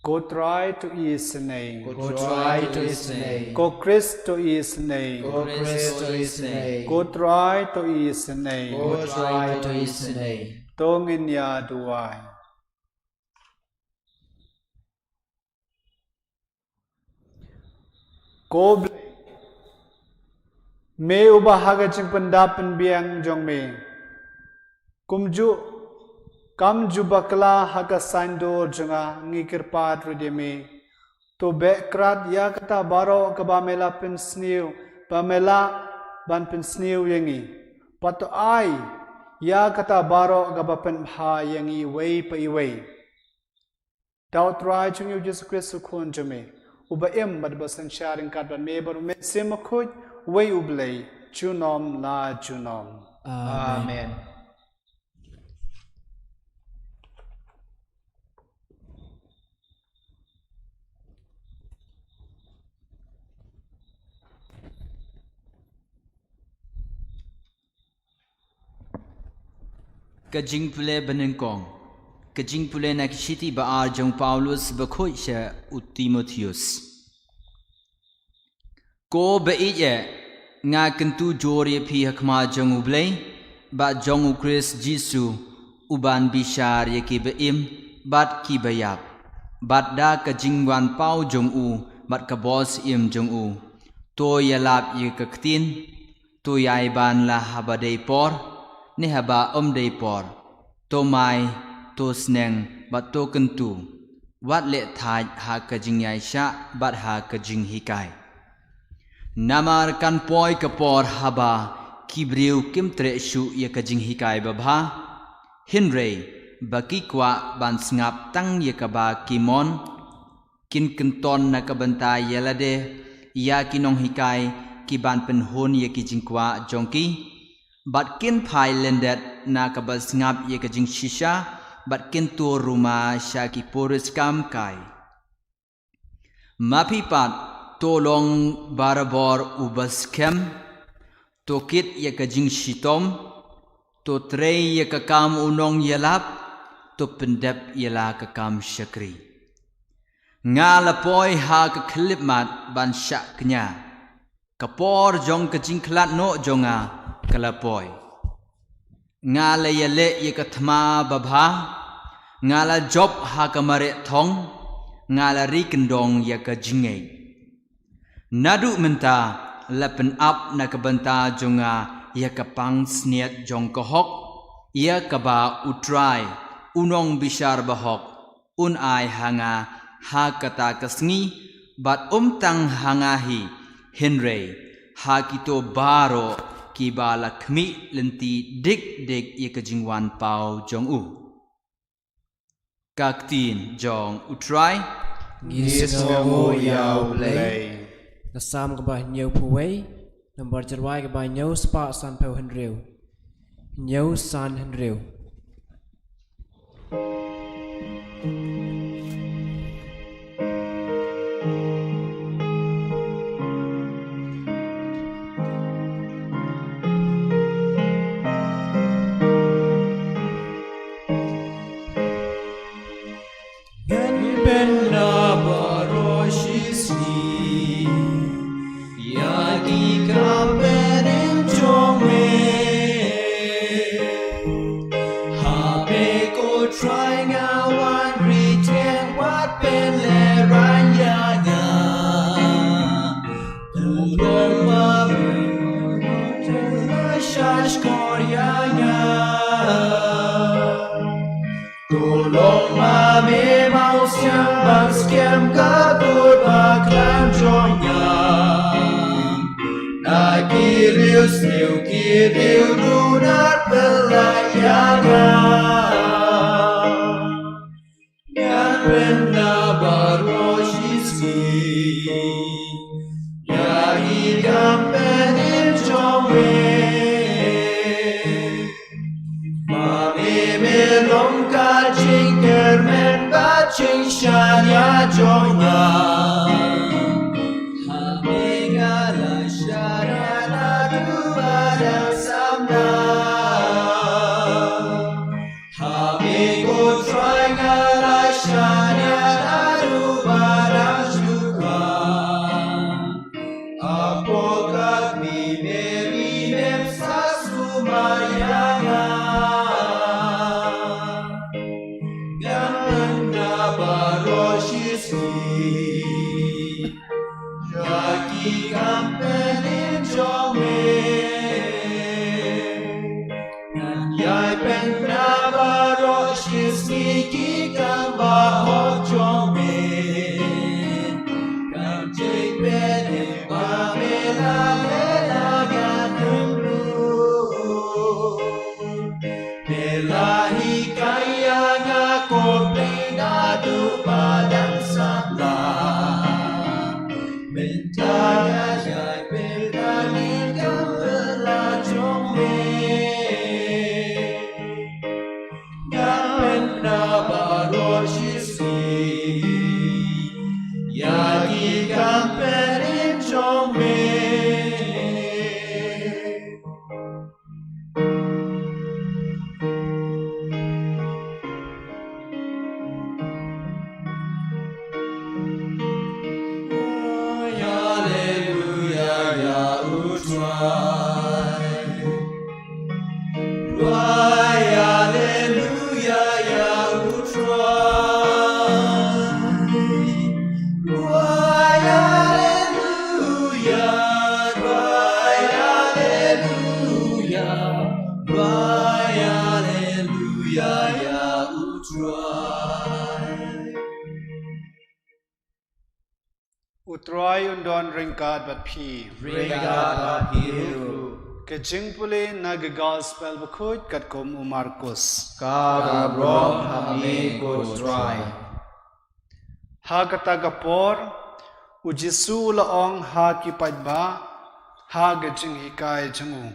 Ko Trai to isynei. Ko Trai to isynei. Ko Khrist to isynei. Ko Khrist to isynei. Ko Trai to isynei. Ko Trai to isynei. To ngin ïa duwai. Ko Blei, me uba ha ka jingpyndap pynbiang jong me, kumjuh kam ju bakla ha ka saiñdur jong nga, ngi kyrpad ruh ïa me. To beh krad ïa kata baroh kaba me la pynsniew, ba me la ban pynsniew ïa ngi. Bad to ai ïa kata baroh kaba pynbha ïa ngi iwei pa iwei. Da U Trai jong ngi U Jisu Khrist U Khun jong me, uba im bad ba synshar ryngkat bad me bad U Mynsiem Bakhuid, uwei U Blei, junom la junom. Amen. Amen. Ka jingpule banyngkong. Ka jingpule na ki shithi ba ar jong u Paulus bakhuid sha u Timotheus. Ko ba ïeit eh, nga kyntu jur ïa phi ha khmat jong U Blei bad jong U Khrist Jisu, uban bishar ïa ki ba im bad ki ba ïap, bad da ka jingwan paw jong u bad ka bor syiem jong u. To ïalap ïa ka ktien, to ïai ban la haba dei por ne haba ym dei por, to mai, to sneng bad to kyntu. Wat leh thait ha ka jingïaishah bad ha ka jinghikai. Namar kan poi ka por haba ki briew kim treh shuh ïa ka jinghikai babha, hynrei ba ki kwah ban sngap tang ïa kaba ki mon, kin kynton na ka bynta ïa lade ïa ki nonghikai kiban pynhun ïa ki jingkwah jong ki, bad kin phai lyndet na kaba sngap ïa ka jingshisha, bad kin tur ruma sha ki puriskam kai. Ma phi pat, to long barabor uba skhem, to kit ïa ka jingshitom, to trei ïa ka kam u nongïalap, to pyndep ïa la ka kam shakri. Nga la poi ha ka khyllipmat ban shah kñia. Ka por jong ka jingkhlad noh jong nga ka la poi. Nga la ïaleh ïa ka thma babha, nga la jop ha ka mareh thong, nga la ri kyndong ïa ka jingngeit. Naduh mynta la pynap na ka bynta jong nga ïa ka pansngiat jong ka hok, ïa kaba U Trai, U Nongbishar bahok, un ai ha nga ha kata ka sngi, bad ym tang ha nga hi, hynrei ha kito baroh kiba la khmih lynti dik dik ïa ka jingwan paw jong u. Ka ktien jong U Trai. Ngi sngewbha ïa U Blei. Ka Salm kaba hynñiewphew wei, nambar jyrwai kaba hynñiew spah sanphew hynriew. Hynñiew san hynriew. Ngan pynlah baroh shisngi ïa ki kam byneng jong me. Shah shkor ïa nga. To long ma me mawsiang ban skhem ka bor bakhlaiñ jong nga. Na ki riewsniew ki riewnunar pynlait ïa nga. Ngan pynbna baroh shisngi ïa ki kam pynïaid jong me. Ma me me long ka jingkyrmen bad jingshaniah jong nga. Ha me nga la shaniah naduh ba dang samla. Ha me ko Trai nga la shaniah naduh ba dang shu kha. Hapoh ka kmie me mem sa sumar ïa nga. Ngan pynbna baroh shisngi ïa ki kam pynïaid jong me. Ngan ïai pynbna baroh shisngi ki kam bahok jong me. Kam jingpynim ba me la leh ïa nga kumno. Me la hikai ïa nga ko Blei naduh ba dang samla. Mynta nga ïai pynbna ïa ka bor jong me. Ngan pynbna baroh shisngi ïa ki kam pynïaid jong me. Haleluya ïa u Trai. Wai haleluya ïa u Trai. Wai haleluya, wai haleluya, wai haleluya ïa u Trai. U Trai un don ryngkat bad phi. Ryngkat bad phi ruh. Ka jingpule na ka Gospel bakhuid katkum u Markus. Ka burom ha me ko Trai. Ha kata ka por, u Jisu u la ong ha ki paidbah, ha ka jinghikai jong u.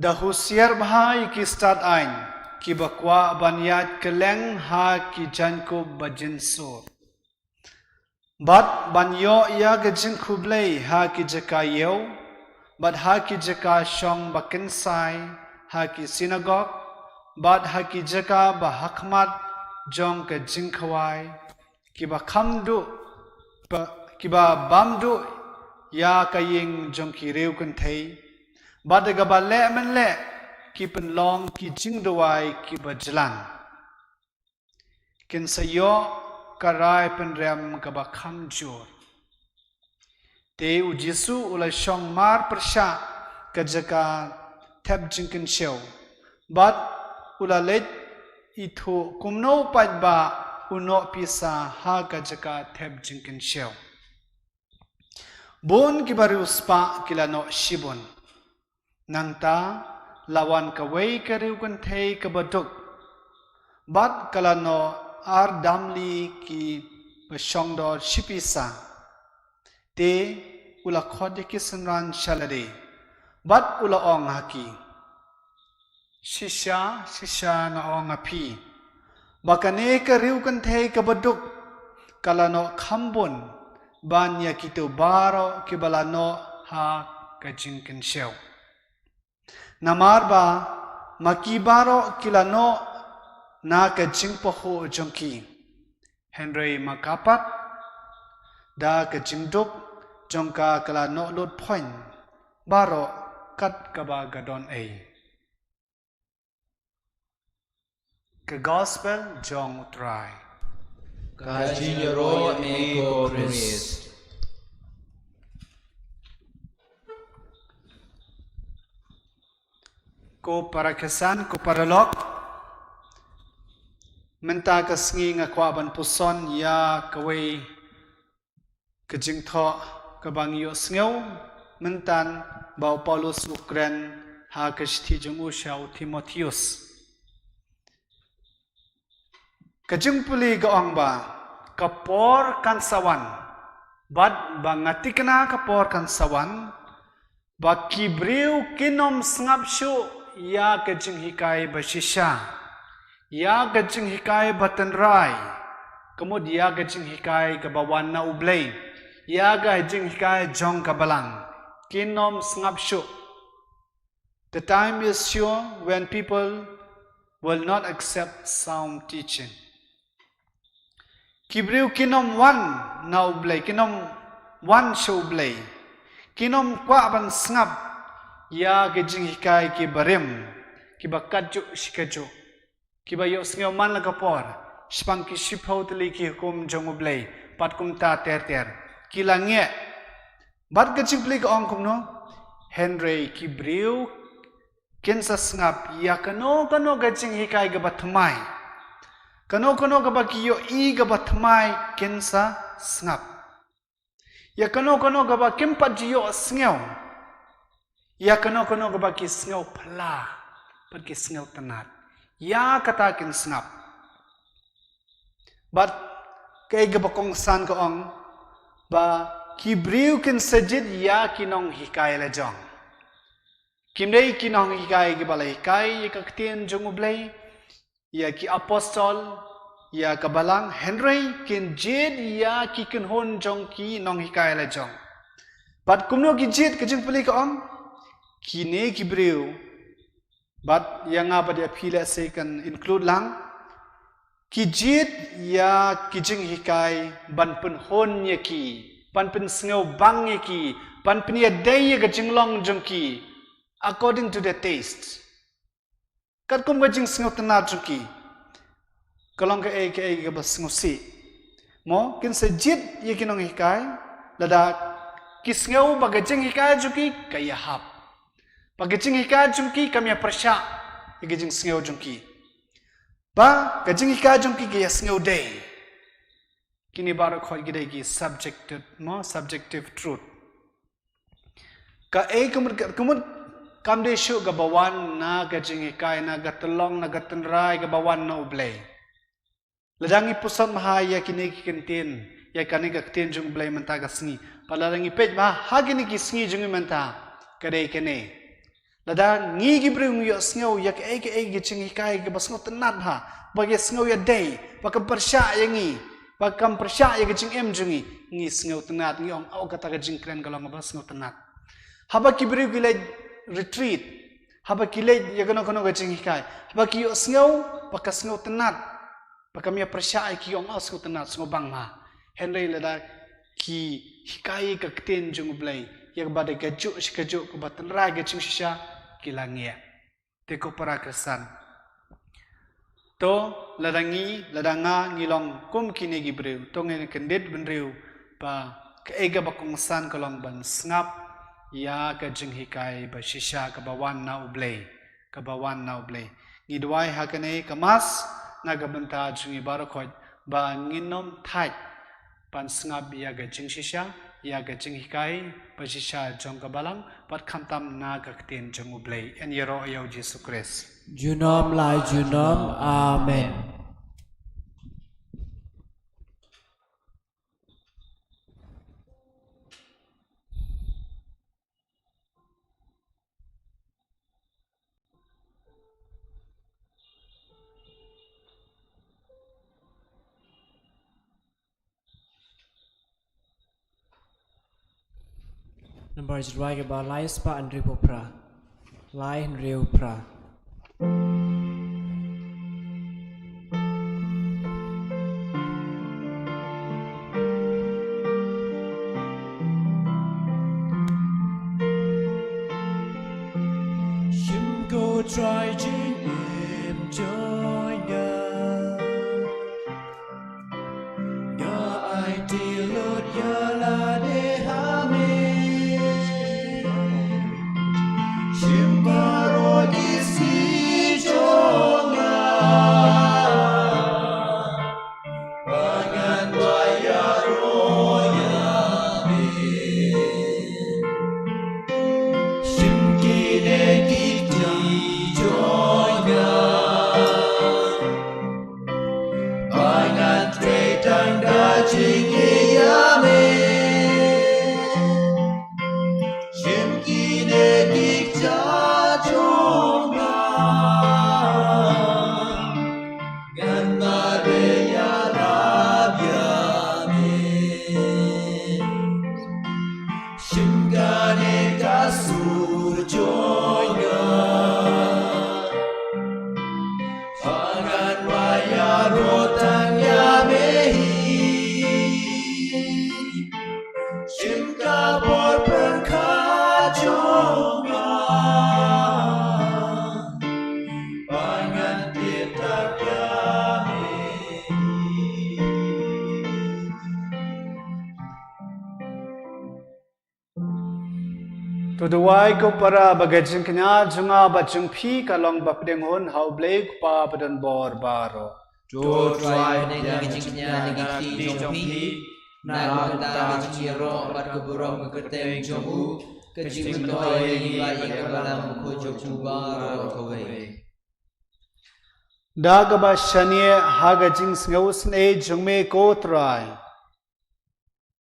Da husiar bha ïa ki stad aiñ, kiba kwah ban ïaid kylleng ha ki jaiñkup ba jynsur. Bad ban ïoh ïa ka jingkhublei ha ki jaka ïew, bad ha ki jaka shong ba kynsai, ha ki synagog, bad ha ki jaka ba hakhmat jong ka jingkhawai, kiba kham duh, ba, kiba bam duh ïa ka ïing jong ki riew kynthei, bad da kaba leh mynleh ki pynlong ki jingduwai kiba jlan. Kin sa ïoh ka rai pynrem kaba kham jur. Te u Jisu u la shong mar pyrshah ka jaka thep jingkynshew, bad u la leit ithuh kumno paidbah u noh pisa ha ka jaka thep jingkynshew. Bun kiba riewspah ki la noh shibun. Nangta la wan kawei ka riew kynthei kaba duk, bad ka la noh ar damli kiba shongdor shi pisa. Te u la khot ïa ki synran sha lade, bad u la ong ha ki, shisha shisha nga ong ha phi, ba kane ka riew kynthei kaba duk ka la noh kham bun ban ïa kito baroh kiba la noh ha ka jingkynshew. Namar ba ma ki baroh ki la noh na ka jingpahuh jong ki, hynrei ma ka pat da ka jingduk jong ka ka la noh lut phoiñ baroh kat kaba ka don ei. Ka Gospel jong u Trai. Ka jingïaroh ïa me ko Khrist. Ko para Khristan, ko para lok, mynta ka sngi nga kwah ban puson ïa kawei ka jingthoh kaba ngi ïohsngew mynta ba u Paulus u kren ha ka shithi jong u sha u Timotheus. Ka jingpule ka ong ba ka por kan sa wan, bad ba nga tikna ka por kan sa wan, ba ki briew kin ym sngap shuh ïa ka jinghikai ba shisha, ïa ka jinghikai ba tynrai, ka mut ïa ka jinghikai kaba wan na U Blei, ïa ka jinghikai jong ka Balang. Kin ym sngap shuh. The time is sure when people will not accept sound teaching. Ki briew kin ym wan na U Blei, kin ym wan sha U Blei. Kin ym kwah ban sngap ïa ki jinghikai ki barim, kiba katjuh shi katjuh, kiba ïohsngew man la ka por shaphang ki shiphew tylli ki hukum jong U Blei, bad kumta ter ter. Ki la ngeh. Bad ka jingpule ka ong kumno? Hynrei ki briew kin sa sngap ïa kano kano ka jinghikai kaba thymmai. Kano kano kaba ki ïohi kaba thymmai kin sa sngap. Ïa kano kano kaba kim pat ju ïohsngew. Ïa kano kano kaba ki sngew phylla, bad ki sngew tynnad, ïa kata kin sngap. Bad kaei kaba kongsan ka ong ba ki briew kin sa jied ïa ki nonghikai la jong. Kim dei ki nonghikai kiba la hikai ïa ka ktien jong U Blei, ïa ki apostol, ïa ka Balang, hynrei kin jied ïa ki kynhun jong ki nonghikai la jong. Bad kumno ki jied? Ka jingpule ka ong, kine ki briew, bad ïa nga bad ïa phi lehse kan include lang, ki jied ïa ki jinghikai ban pynhun ïa ki, ban pynsngewbang ïa ki, ban pynïadei ïa ka jinglong jong ki according to their taste, katkum ka jingsngewtynnad jong ki. Ka long kaei kaei kaba sngewsih. Mo, kin sa jied ïa ki nonghikai lada ki sngew ba ka jinghikai jong ki ka ïahap, ba ka jinghikai jong ki kam ïapyrshah ïa ka jingsngew jong ki, ba ka jinghikai jong ki ka ïasngewdei. Kine baroh khoit ki dei ki subjective, mo, subjective truth. Kaei ka mut, ka mut kam dei shuh kaba wan na ka jinghikai, na ka tyllong, na ka tynrai kaba wan na U Blei. Lada ngi puson bha ïa kine ki ktien, ïa kane ka ktien jong U Blei mynta ka sngi, bad lada ngi peit bha ha kine ki sngi jong ngi mynta, ka dei kane. Lada ngi ki briew ngi ïohsngew ïa kaei kaei ka jinghikai kaba sngewtynnad bha, ba ka sngew ïadei, ba kam pyrshah ïa ngi, ba kam pyrshah ïa ka jingim jong ngi, ngi sngewtynnad, ngi ong, oh, kata ka jingkren ka long kaba sngewtynnad. Haba ki briew ki leit retreat, haba ki leit ïa kano kano ka jinghikai, haba ki ïohsngew ba ka sngewtynnad, ba kam ïapyrshah ïa ki, ong, oh, sngewtynnad, sngewbang bha. Hynrei lada ki hikai ka ktien jong U Blei ïa kaba dei kajuh shi kajuh, kaba tynrai ka jingshisha, ki la ngeh. Te ko para Khristan, to lada ngi, lada nga, ngi long kum kine ki briew, to ngin kyndit bynriew ba kaei kaba kongsan ka long ban sngap ïa ka jinghikai ba shisha kaba wan na U Blei, kaba wan na U Blei. Ngi duwai ha kane ka Mass na ka bynta jong ngi baroh khoit, ba ngin ym thait ban sngap ïa ka jingshisha, ïa ka jinghikai ba shisha jong ka Balang, bad khamtam na ka ktien jong U Blei. Yn ïaroh ïa U Jisu Khrist. Junom la junom. Amen. Nambar jingduwai kaba lai spah hynriewphew phra. Lai hynriewphew phra. Shim ko Trai jingim jong nga. Nga aiti lut ïa lade ha me. Shim baroh ki Duwai ko para ba ka jingkñia jong nga bad jong phi ka long ba pdiang hun ha U Blei U Kpa badonbor baroh. To Trai, pdiang ka jingkñia na ka kti jong phi, na ka bynta ka jingïaroh bad ka burom ka kyrteng jong u, ka jingmyntoi ïa ngi bad ïa ka Balang Bakhuid jong u baroh kawei. Da kaba shaniah ha ka jingsngew isynei jong me ko Trai,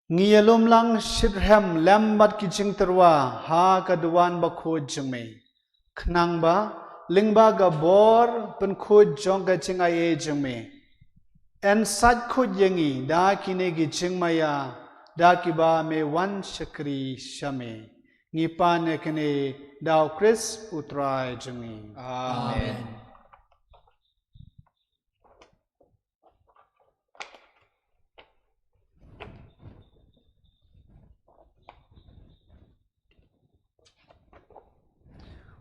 ngi ïalum lang shitrhem lem bad ki jingtyrwa ha ka duwan bakhuid jong me, khnang ba lyngba ka bor pynkhuid jong ka jingaiei jong me, yn sait khuid ïa ngi da kine ki jingmaïa, da kiba me wan shakri sha me. Ngi pan ïa kine da U Khrist U Trai jong ngi. Amen.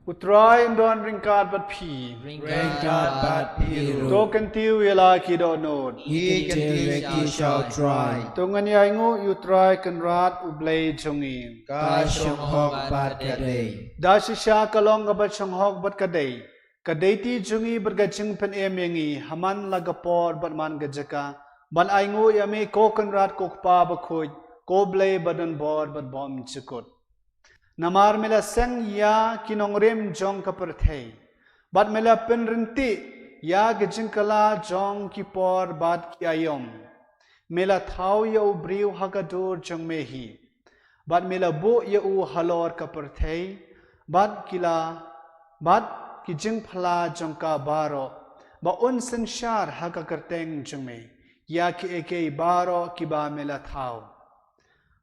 U Trai un don ryngkat bad phi. Ryngkat bad phi ruh. To kyntiew ïa la ki dohnud. Ngi kyntiew ïa ki sha U Trai. To ngin ïainguh ïa U Trai Kynrad U Blei jong ngi. Ka shong hok bad ka dei. Da shisha ka long kaba shong hok bad ka dei, ka dei ti jong ngi bad ka jingpynim ïa ngi ha man la ka por bad man ka jaka, ban ainguh ïa me ko Kynrad ko Kpa Bakhuid, ko Blei badonbor bad bymjukut. Namar me la seng ïa ki nongrim jong ka pyrthei, bad me la pynryntih ïa ka jingkylla jong ki por bad ki aïom. Me la thaw ïa u briew ha ka dur jong me hi, bad me la buh ïa u halor ka pyrthei, bad ki la, bad ki jingphylla jong ka baroh, ba un synshar ha ka kyrteng jong me ïa kiei kiei baroh kiba me la thaw.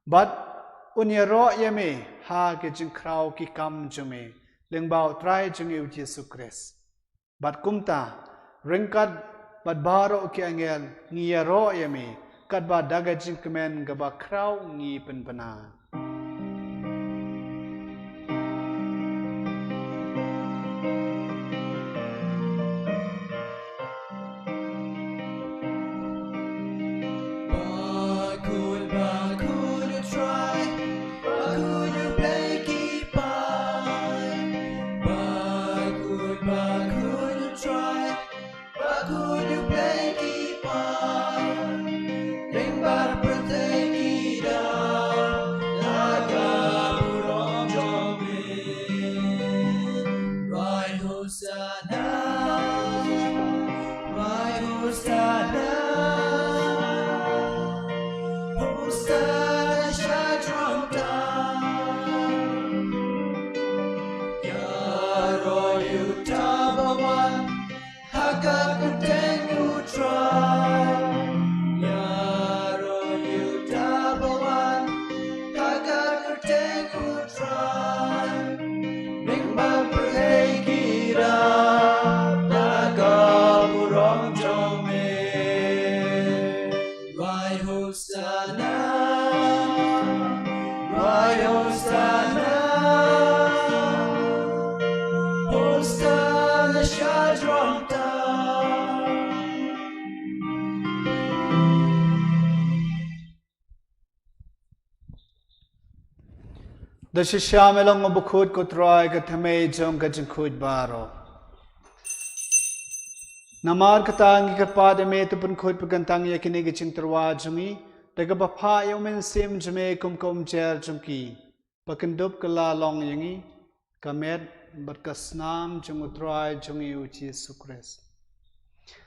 Bad un ïaroh ïa me ha ki jingkhraw ki kam jong me, lyngba U Trai jong ngi U Jisu Khrist. Bad kumta, ryngkat bad baroh ki angel, ngi ïaroh ïa me, katba da ka jingkmen kaba khraw ngi pynbna. Bakhuid, bakhuid U Trai, bakhuid U Blei ki paid. Bakhuid, bakhuid U Trai, bakhuid U Blei ki paid. Lyngba pyrthei ki dap da ka burom jong me. Rai Hosanna, rai Hosanna, Hosanna sha throne tam. Ïaroh ïa uta ba wan ha ka kyrteng U Trai. Ïaroh ïa uta ba wan ha ka kyrteng U Trai. Lyngba pyrthei ki dap da ka burom jong me. Rai Hosanna, rai Hosanna, Hosanna sha throne tam. Da shisha me long u bakhuid ko Trai, ka thymmei jong ka jingkhuid baroh. Namar kata ngi kyrpad ïa me, to pynkhuid pynkyntang ïa kine ki jingtyrwa jong ngi da kaba phah ïa u Mynsiem jong me kum ka umjer jong ki, ba kin dup kylla long ïa ngi ka met bad ka snam jong u Trai jong ngi u Jisu Khrist.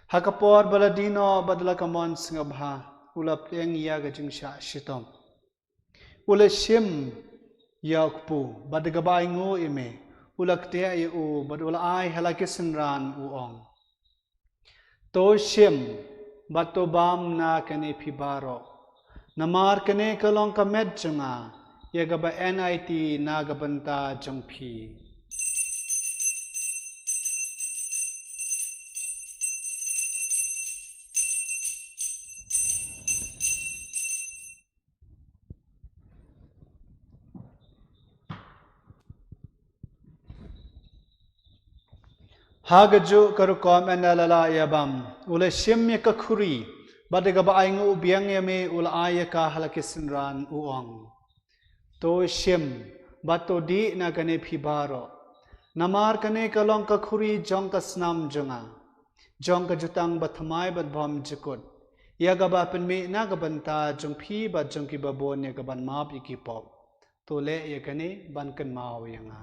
Ha ka por ba la die noh bad la ka mon sngewbha, u la pdiang ïa ka jingshah shitom. U la shim ïa u kpu, bad da kaba ainguh ïa me, u la ktieh ïa u, bad u la ai ha la ki synran, u ong: To shim bad to bam na kane phi baroh, namar kane ka long ka met jong nga, ïa kaba yn aiti na ka bynta jong phi. Ha kajuh ka rukom ynda la lah ïa bam, u la shim ïa ka khuri, bad da kaba ainguh u biang ïa me, u la ai ïa ka ha la ki synran, u ong: To shim bad to dih na kane phi baroh. Namar kane ka long ka khuri jong ka snam jong nga, jong ka jutang bathymmai bad bymjukut, ïa kaba pynmih na ka bynta jong phi bad jong kiba bun ïa kaban map ïa ki pop. To leh ïa kane ban kynmaw ïa nga.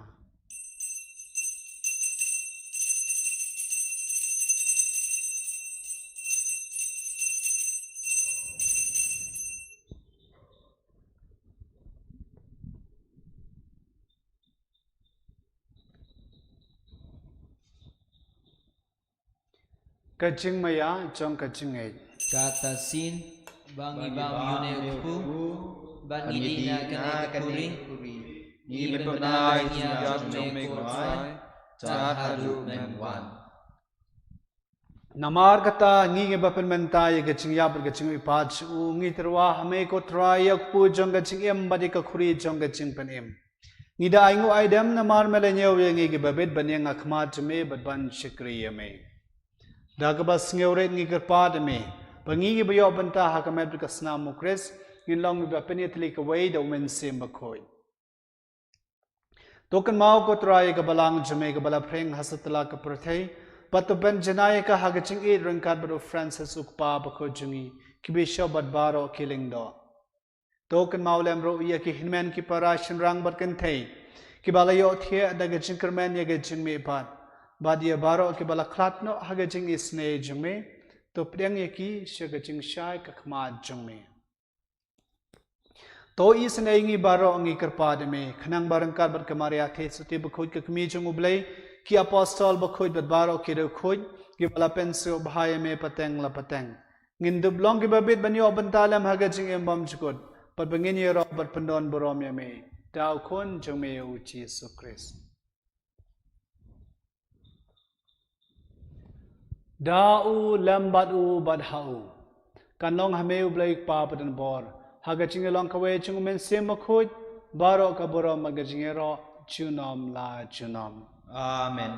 Ka jingmaïa jong ka jingngeit. Kata shisien ba ngi bam ïa une u kpu, ba ngi dih na kane ka khuri, ngi pynbna ïa ka jingïap jong me ko Trai, tad haduh men wan. Namar kata ngi, ngi ba pynmynta ïa ka jingïap bad ka jingmihpat sha u, ngi tyrwa ha me ko Trai ïa u kpu jong ka jingim bad ïa ka khuri jong ka jingpynim. Ngi da ainguh aidem namar me la ñiew ïa ngi kiba bit ban ïeng ha khmat jong me bad ban shakri ïa me. Da kaba sngewrit ngi kyrpad ïa me ba ngi kiba ïoh bynta ha ka met bad ka snam u Khrist ngin long kiba pynïatylli kawei da u Mynsiem Bakhuid. To kynmaw ko Trai ïa ka balang jong me kaba la pyrshang ha satlak ka pyrthei, bad to pynjanai ïa ka ha ka jingïeit ryngkat bad u Francis u kpa bakhuid jong ngi, ki bishop bad baroh ki lyngdoh. To kynmaw lem ruh ïa ki hynmen ki para shynrang bad kynthei kiba la ïohthiah da ka jingkyrmen ïa ka jingmihpat, bad ïa baroh kiba la khlad noh ha ka jingisynei jong me, to pdiang ïa ki sha ka jingshai ka khmat jong me. To isynei ïa ngi baroh ngi kyrpad ïa me, khnang ba ryngkat bad ka Maria Theisotti bakhuid ka kmie jong u Blei, ki apostol bakhuid bad baroh ki riewkhuid kiba la pynsngewbha ïa me pateng la pateng, ngin dup long kiba bit ban ïoh bynta lem ha ka jingim bymjukut, bad ba ngin ïaroh bad pyndon burom ïa me da u Khun jong me u Jisu Khrist. Da u, lem bad u, bad ha u, kan long ha me u Blei u Kpa badonbor, ha ka jingïalong kawei jong u Mynsiem Bakhuid, baroh ka burom bad ka jingïaroh junom la junom. Amen.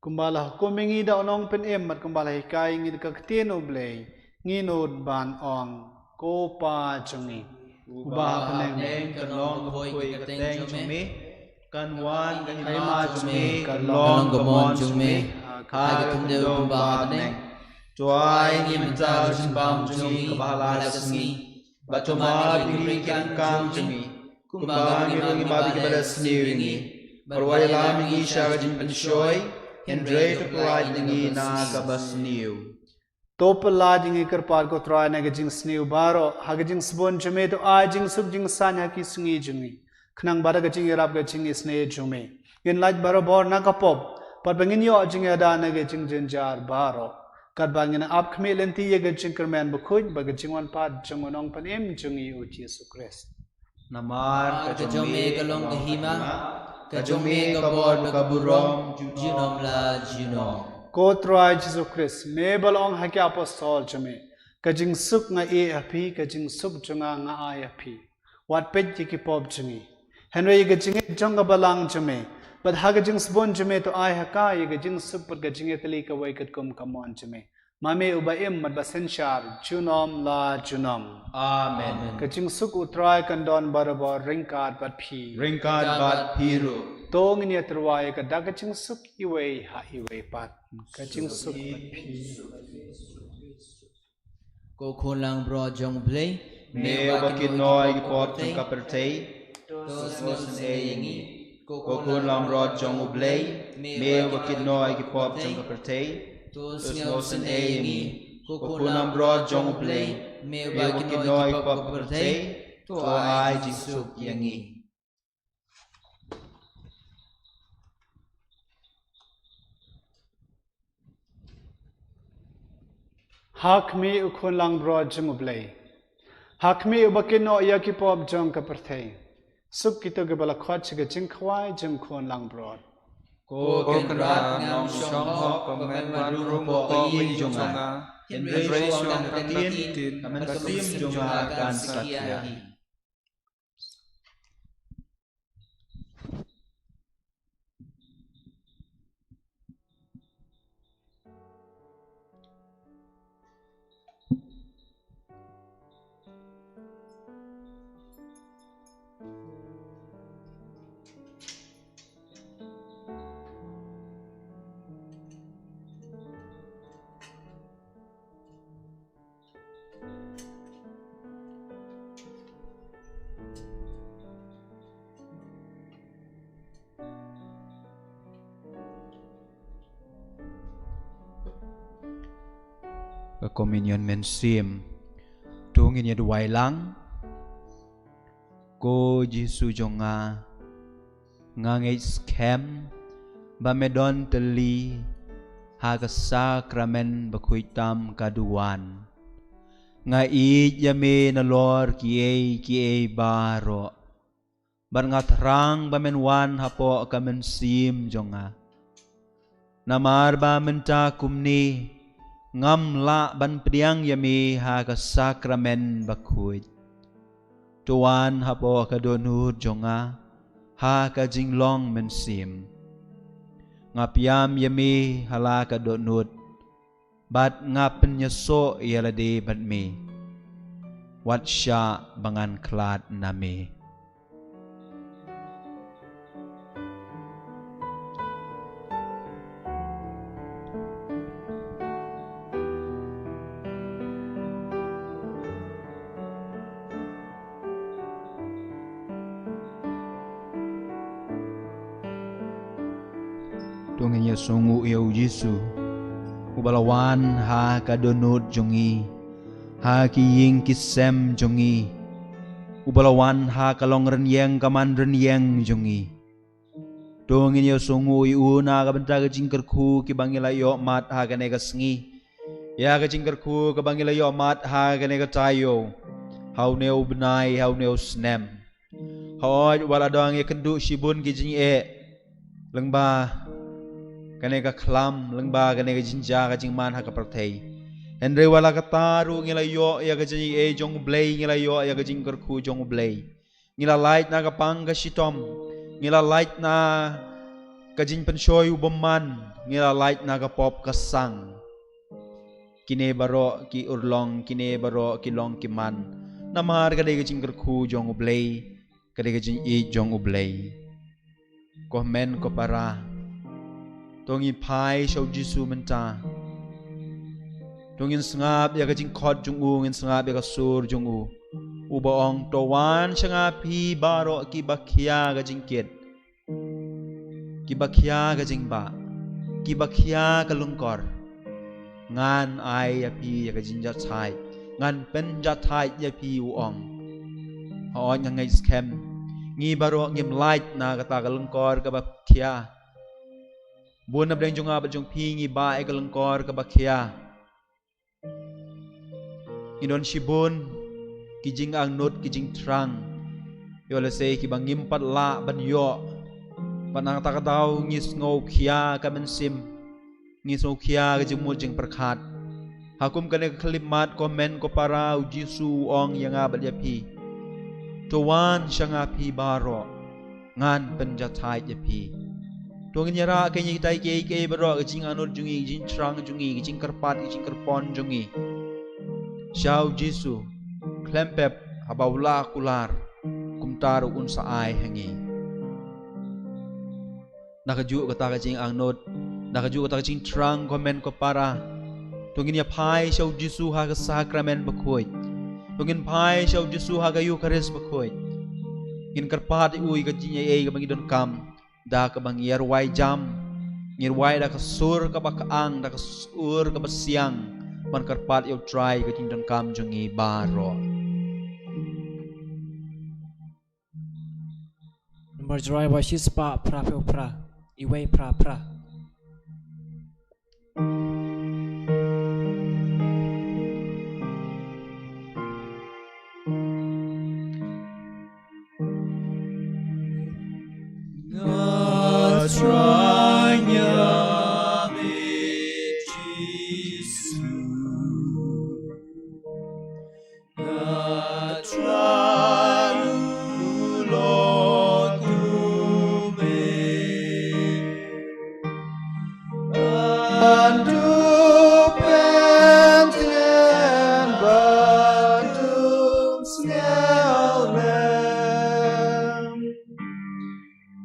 Kumba la hukum ïa ngi da u Nongpynim bad kumba la hikai ïa ngi da ka ktien u Blei, ngin nud ban ong: Ko Pa jong ngi uba ha bneng, kan long kaba kyrteng jong me, kan wan ka hima jong me, kan long ka mon jong me ha ka khyndew kumba ha bneng. To ai ïa ngi mynta ka jingbam jong ngi kaba ha la ka sngi, bad to map ïa ngi ki ryngkang jong ngi, kumba ngi ruh ngi map ïa kiba la sniew ïa ngi, bad wat ïalam ïa ngi sha ka jingpynshoi, hynrei to pyllait ïa ngi na kaba sniew. To pyllait ïa ngi kyrpad ko Trai na ka jingsniew baroh, ha ka jingsbun jong me to ai jingsuk jingsaiñ ha ki sngi jong ngi, khnang ba da ka jingïarap ka jingisynei jong me ngin lait barabor na ka pop, bad ba ngin ïoh jingïada na ka jingjynjar baroh, katba ngin ap khmih lynti ïa ka jingkyrmen bakhuid bad ka jingwan pat jong u Nongpynim jong ngi u Jisu Khrist. Namar ka jong me ka long ka hima, ka jong me ka bor bad ka burom, junom la junom. Ko Trai Jisu Khrist, me ba la ong ha ki apostol jong me: Ka jingsuk nga ïeh ha phi, ka jingsuk jong nga nga ai ha phi. Wat peit ïa ki pop jong ngi, hynrei ïa ka jingngeit jong ka balang jong me, bad ha ka jingsbun jong me to ai ha ka ïa ka jingsuk bad ka jingïatylli kawei katkum ka mon jong me, ma me uba im bad ba synshar junom la junom. Amen. Ka jingsuk u Trai kan don barabor ryngkat bad phi. Ryngkat bad phi ruh. To ngin ïatyrwa ïa ka da ka jingsuk iwei ha iwei pat. Ka jingsuk bad phi. Ko Khun langbrot jong u Blei, me uba kynnoh ïa ki pop jong ka pyrthei, to sngewsynei ïa ngi. Ko Khun langbrot jong u Blei, me uba kynnoh ïa ki pop jong ka pyrthei, to sngewsynei ïa ngi. Ko Khun langbrot jong u Blei, me uba kynnoh ïa ki pop ka pyrthei, to ai jingsuk ïa ngi. Ha khmih u Khun langbrot jong u Blei, ha khmih uba kynnoh ïa ki pop jong ka pyrthei. Suk kito kiba la khot sha ka jingkhawai jong u Khun langbrot. Ko Kynrad, ngam shong hok ba men wan rung hapoh ka ïing jong nga, hynrei shu ong tang ka ktien, ka mynsiem jong nga kan satia hi. Ka Communion Mynsiem. To ngin ïa duwai lang. Ko Jisu jong nga, nga ngeit skhem ba me don tylli ha ka Sakramen Bakhuid tam ka duwan. Nga ïeit ïa me nalor kiei kiei baroh. Bad nga thrang ba men wan hapoh ka mynsiem jong nga. Namar ba mynta kumne ngam lah ban pdiang ïa me ha ka Sakramen Bakhuid. To wan hapoh ka dohnud jong nga ha ka jinglong mynsiem. Nga pdiang ïa me ha la ka dohnud. Bad nga pynïasoh ïa lade bad me. Wat shah ba ngan khlad na me. To ngin ïa sngewnguh ïa u Jisu, uba la wan ha ka dohnud jong ngi, ha ki ïing ki sem jong ngi, uba la wan ha ka long rynïeng ka man rynïeng jong ngi. To ngin ïa sngewnguh ïa u na ka bynta ka jingkyrkhu kiba ngi la ïoh mad ha kane ka sngi, ïa ka jingkyrkhu kaba ngi la ïoh mad ha kane ka taïew, ha une u bnai, ha une u snem. Hooid, wat la dang ïa kynduh shibun ki jingeh lyngba kane ka khlam, lyngba kane ka jingjia ka jingman ha ka pyrthei. Hynrei wat la katta ruh ngi la ïoh ïa ka jingaiei jong U Blei, ngi la ïoh ïa ka jingkyrkhu jong U Blei. Ngi la lait na ka pang ka shitom, ngi la lait na ka jingpynshoi u bymman, ngi la lait na ka pop ka sang. Kine baroh ki urlong, kine baroh ki long ki man. Namar ka dei ka jingkyrkhu jong U Blei, ka dei ka jingïeit jong U Blei. Ko hynmen ko para, to ngin phai sha u Jisu mynta. To ngin sngap ïa ka jingkhot jong u, ngin sngap ïa ka sur jong u. Uba ong, to wan sha nga phi baroh kiba khia ka jingkit, kiba khia ka jingbah, kiba khia ka lyngkor. Ngan ai ïa phi ïa ka jingjahthait, ngan pynjahthait ïa phi, u ong. Hooid, nga ngeit skhem ngi baroh ngim lait na kata ka lyngkor kaba khia. Bun na pdeng jong nga bad jong phi ngi bah ïa ka lyngkor kaba khia. Ngi don shibun ki jingangnud, ki jingthrang, ïoh lehse kiba ngim pat lah ban ïoh. Bad na kata ka daw ngi sngewkhia ka mynsiem, ngi sngewkhia ka jingmut jingpyrkhat. Ha kum kane ka khyllipmat, ko hynmen ko para, u Jisu u ong ïa nga bad ïa phi, to wan sha nga phi baroh, ngan pynjahthait ïa phi. To ngin ïarah kein ïa kitai kiei kiei baroh, ka jingangnud jong ngi, ka jingthrang jong ngi, ka jingkyrpad, ka jingkyrpon jong ngi sha u Jisu khlem pep, haba u la kular, kumta ruh un sa ai ha ngi. Na kajuh kata ka jingangnud, na kajuh kata ka jingthrang, ko hynmen ko para, to ngin ïa phai sha u Jisu ha ka Sakramen Bakhuid. To ngin phai sha u Jisu ha ka Ïukharist Bakhuid. Ngin kyrpad ïa u ïa ka jingaiei kaba ngi donkam, da kaba ngi ïa rwai jam, ngi rwai da ka sur kaba khaang, da ka sur kaba siang, ban kyrpad ïa u Trai ïa ka jingdonkam jong ngi baroh. Namar Jrai wa shispah phra phew phra, iwei phra phra. Nga Trai, nga me Jisu. Nga Trai, u long kumne. Ngan dup kyntien bad dup sngewlem.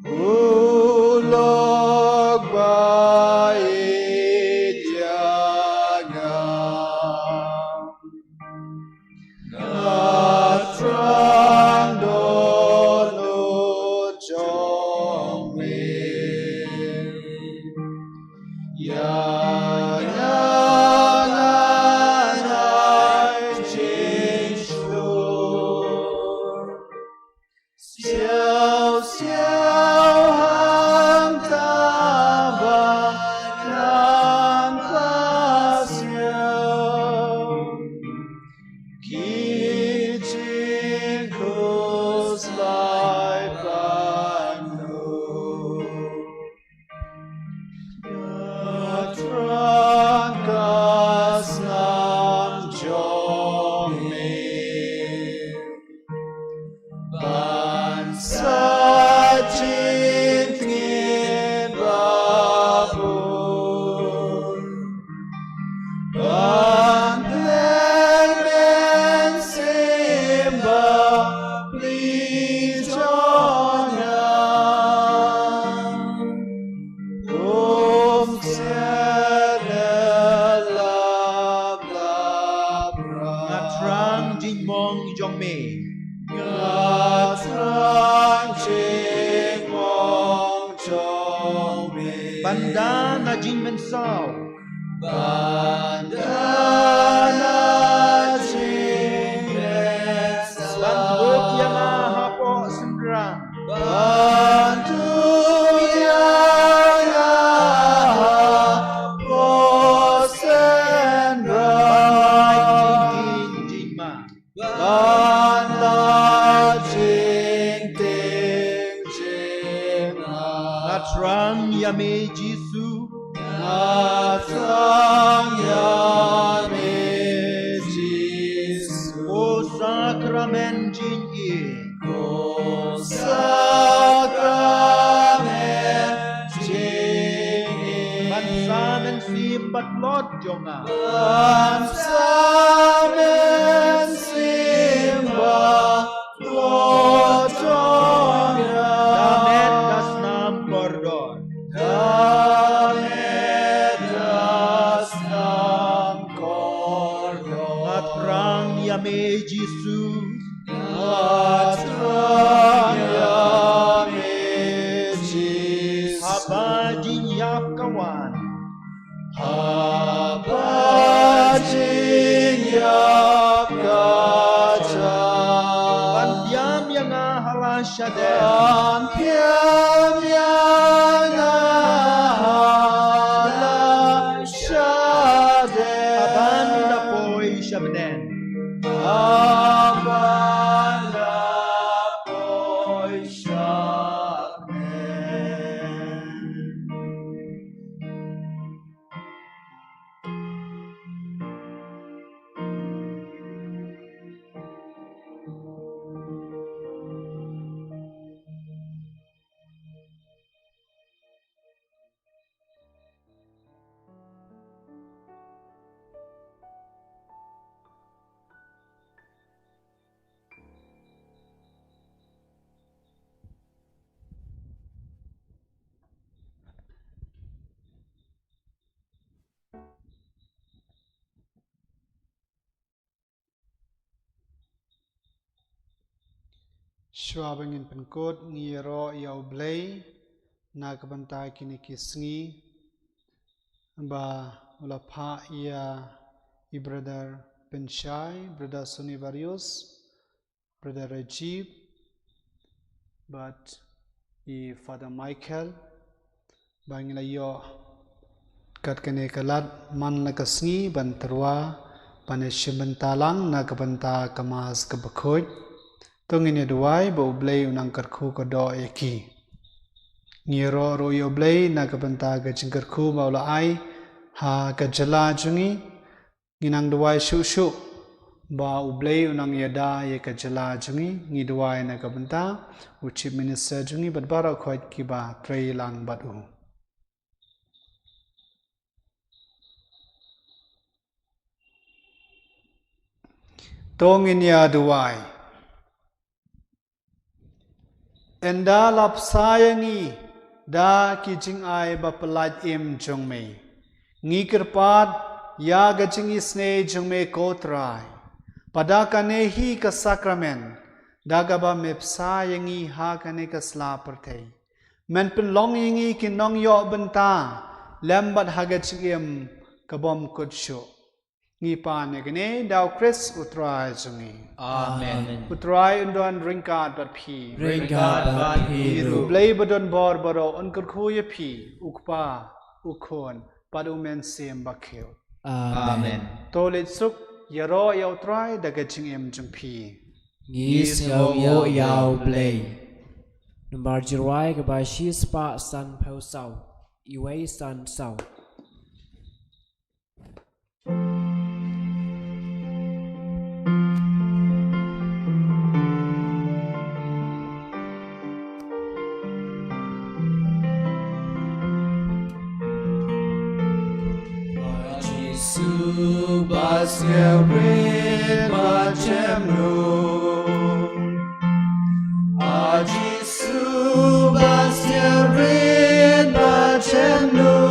U long Ban da na jingmynsaw. Ban da na jingmynsaw. Ban dup ïa nga hapoh synrang. Ban dup ïa nga hapoh synrang. Ban da jingim jingman. Ban da jingtieng jingmane. Nga thrang ïa me Jisu. Nga thrang ïa me Jisu. Ko sakramen jingim. Ko sakramen jingim. Ban sa mynsiem bad tlot jong nga. Ban sa mynsiem bad tlot jong nga. Da met da snam kordor. Da met da snam kordor. Nga thrang ïa me Jisu. Nga thrang ïa me Jisu. Haba jingïap ka wan. Haba jingïap ka jan. Ban thiam ïa nga ha la shadem. Ban thiam ïa nga ha la shadem. Haban da poi sha bneng. Haban da poi sha bneng. Shuwa ba ngin pynkut, ngi ïaroh ïa U Blei na ka bynta kine ki sngi ba u la phah ïa i Brother Pynshai, Brother Sony Varius, Brother Rajiv, bad i Father Michael, ba ngi la ïoh kat kane ka lad man la ka sngi ban tyrwa ban ïashim bynta lang na ka bynta ka Mass kaba khuid. To ngin ïa duwai ba U Blei un nang kyrkhu kyrdoh ïa ki. Ngi ïaroh ruh ïa U Blei na ka bynta ka jingkyrkhu ba u la ai ha ka jylla jong ngi. Ngi nang duwai shuh shuh ba U Blei un nang ïada ïa ka jylla jong ngi. Ngi duwai na ka bynta u Chief Minister jong ngi bad baroh khoit kiba trei lang bad u. To ngin ïa duwai. Ynda la bsa ïa ngi da ki jingai ba pyllait im jong me, ngi kyrpad ïa ka jingisynei jong me ko Trai. Bad da kane hi ka sakramen, da kaba me bsa ïa ngi ha kane ka sla pyrthei, men pynlong ïa ngi ki nongïoh bynta lem bad ha ka jingim ka bym kut shuh. Ngi pan ïa kane da U Khrist U Trai jong ngi. Amen. U Trai un don ryngkat bad phi. Ryngkat bad phi ruh. U Blei ba don bor baroh un kyrkhu ïa phi, U Kpa, U Khun bad U Mynsiem Bakhuid. Amen. To leit suk, ïaroh ïa U Trai da ka jingim jong phi. Ngi sngewnguh ïa U Blei. Nambar jingrwai kaba shispah sanphew saw. Iwei san saw. Jisu ba sngewrit ba jemnud. A Jisu ba sngewrit ba jemnud.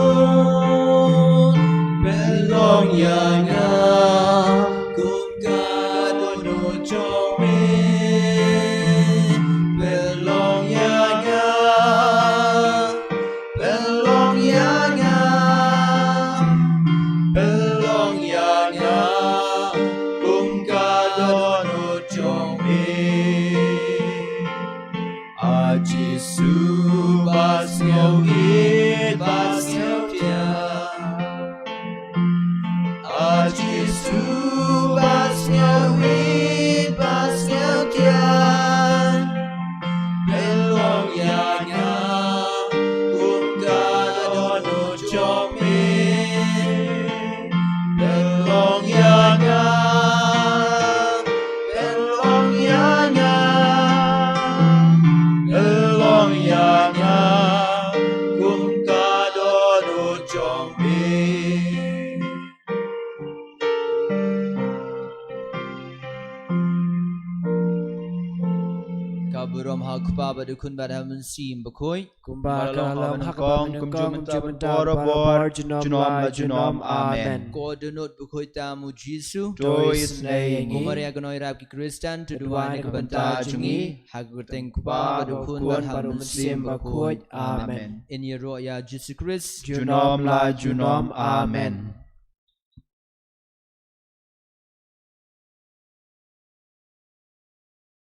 Pynlong ïa nga kum ka dohnud jong me. Pynlong ïa nga. Pynlong ïa Ba sngewthiah. A Jisu ba sngewrit ba sngewthiah. Pynlong ïa nga kum ka dohnud jong me. Pynlong ïa nga. Pynlong ïa nga. Pynlong ïa nga kum ka dohnud jong me. Ka burom ha u Kpa bad u Khun bad ha u Mynsiem Bakhuid. Kumba ka la long ha kaba nyngkong, kum juh mynta bad barabor, junom la junom. Amen. Ko dohnud bakhuid tam u Jisu. To isynei ïa ngi. Ko Maria ka nongïarap ki Khristan, to duwai na ka bynta jong ngi. Ha ka kyrteng u Kpa bad u Khun bad ha u Mynsiem Bakhuid. Amen. Ngin ïaroh ïa u Jisu Khrist. Junom la junom. Amen.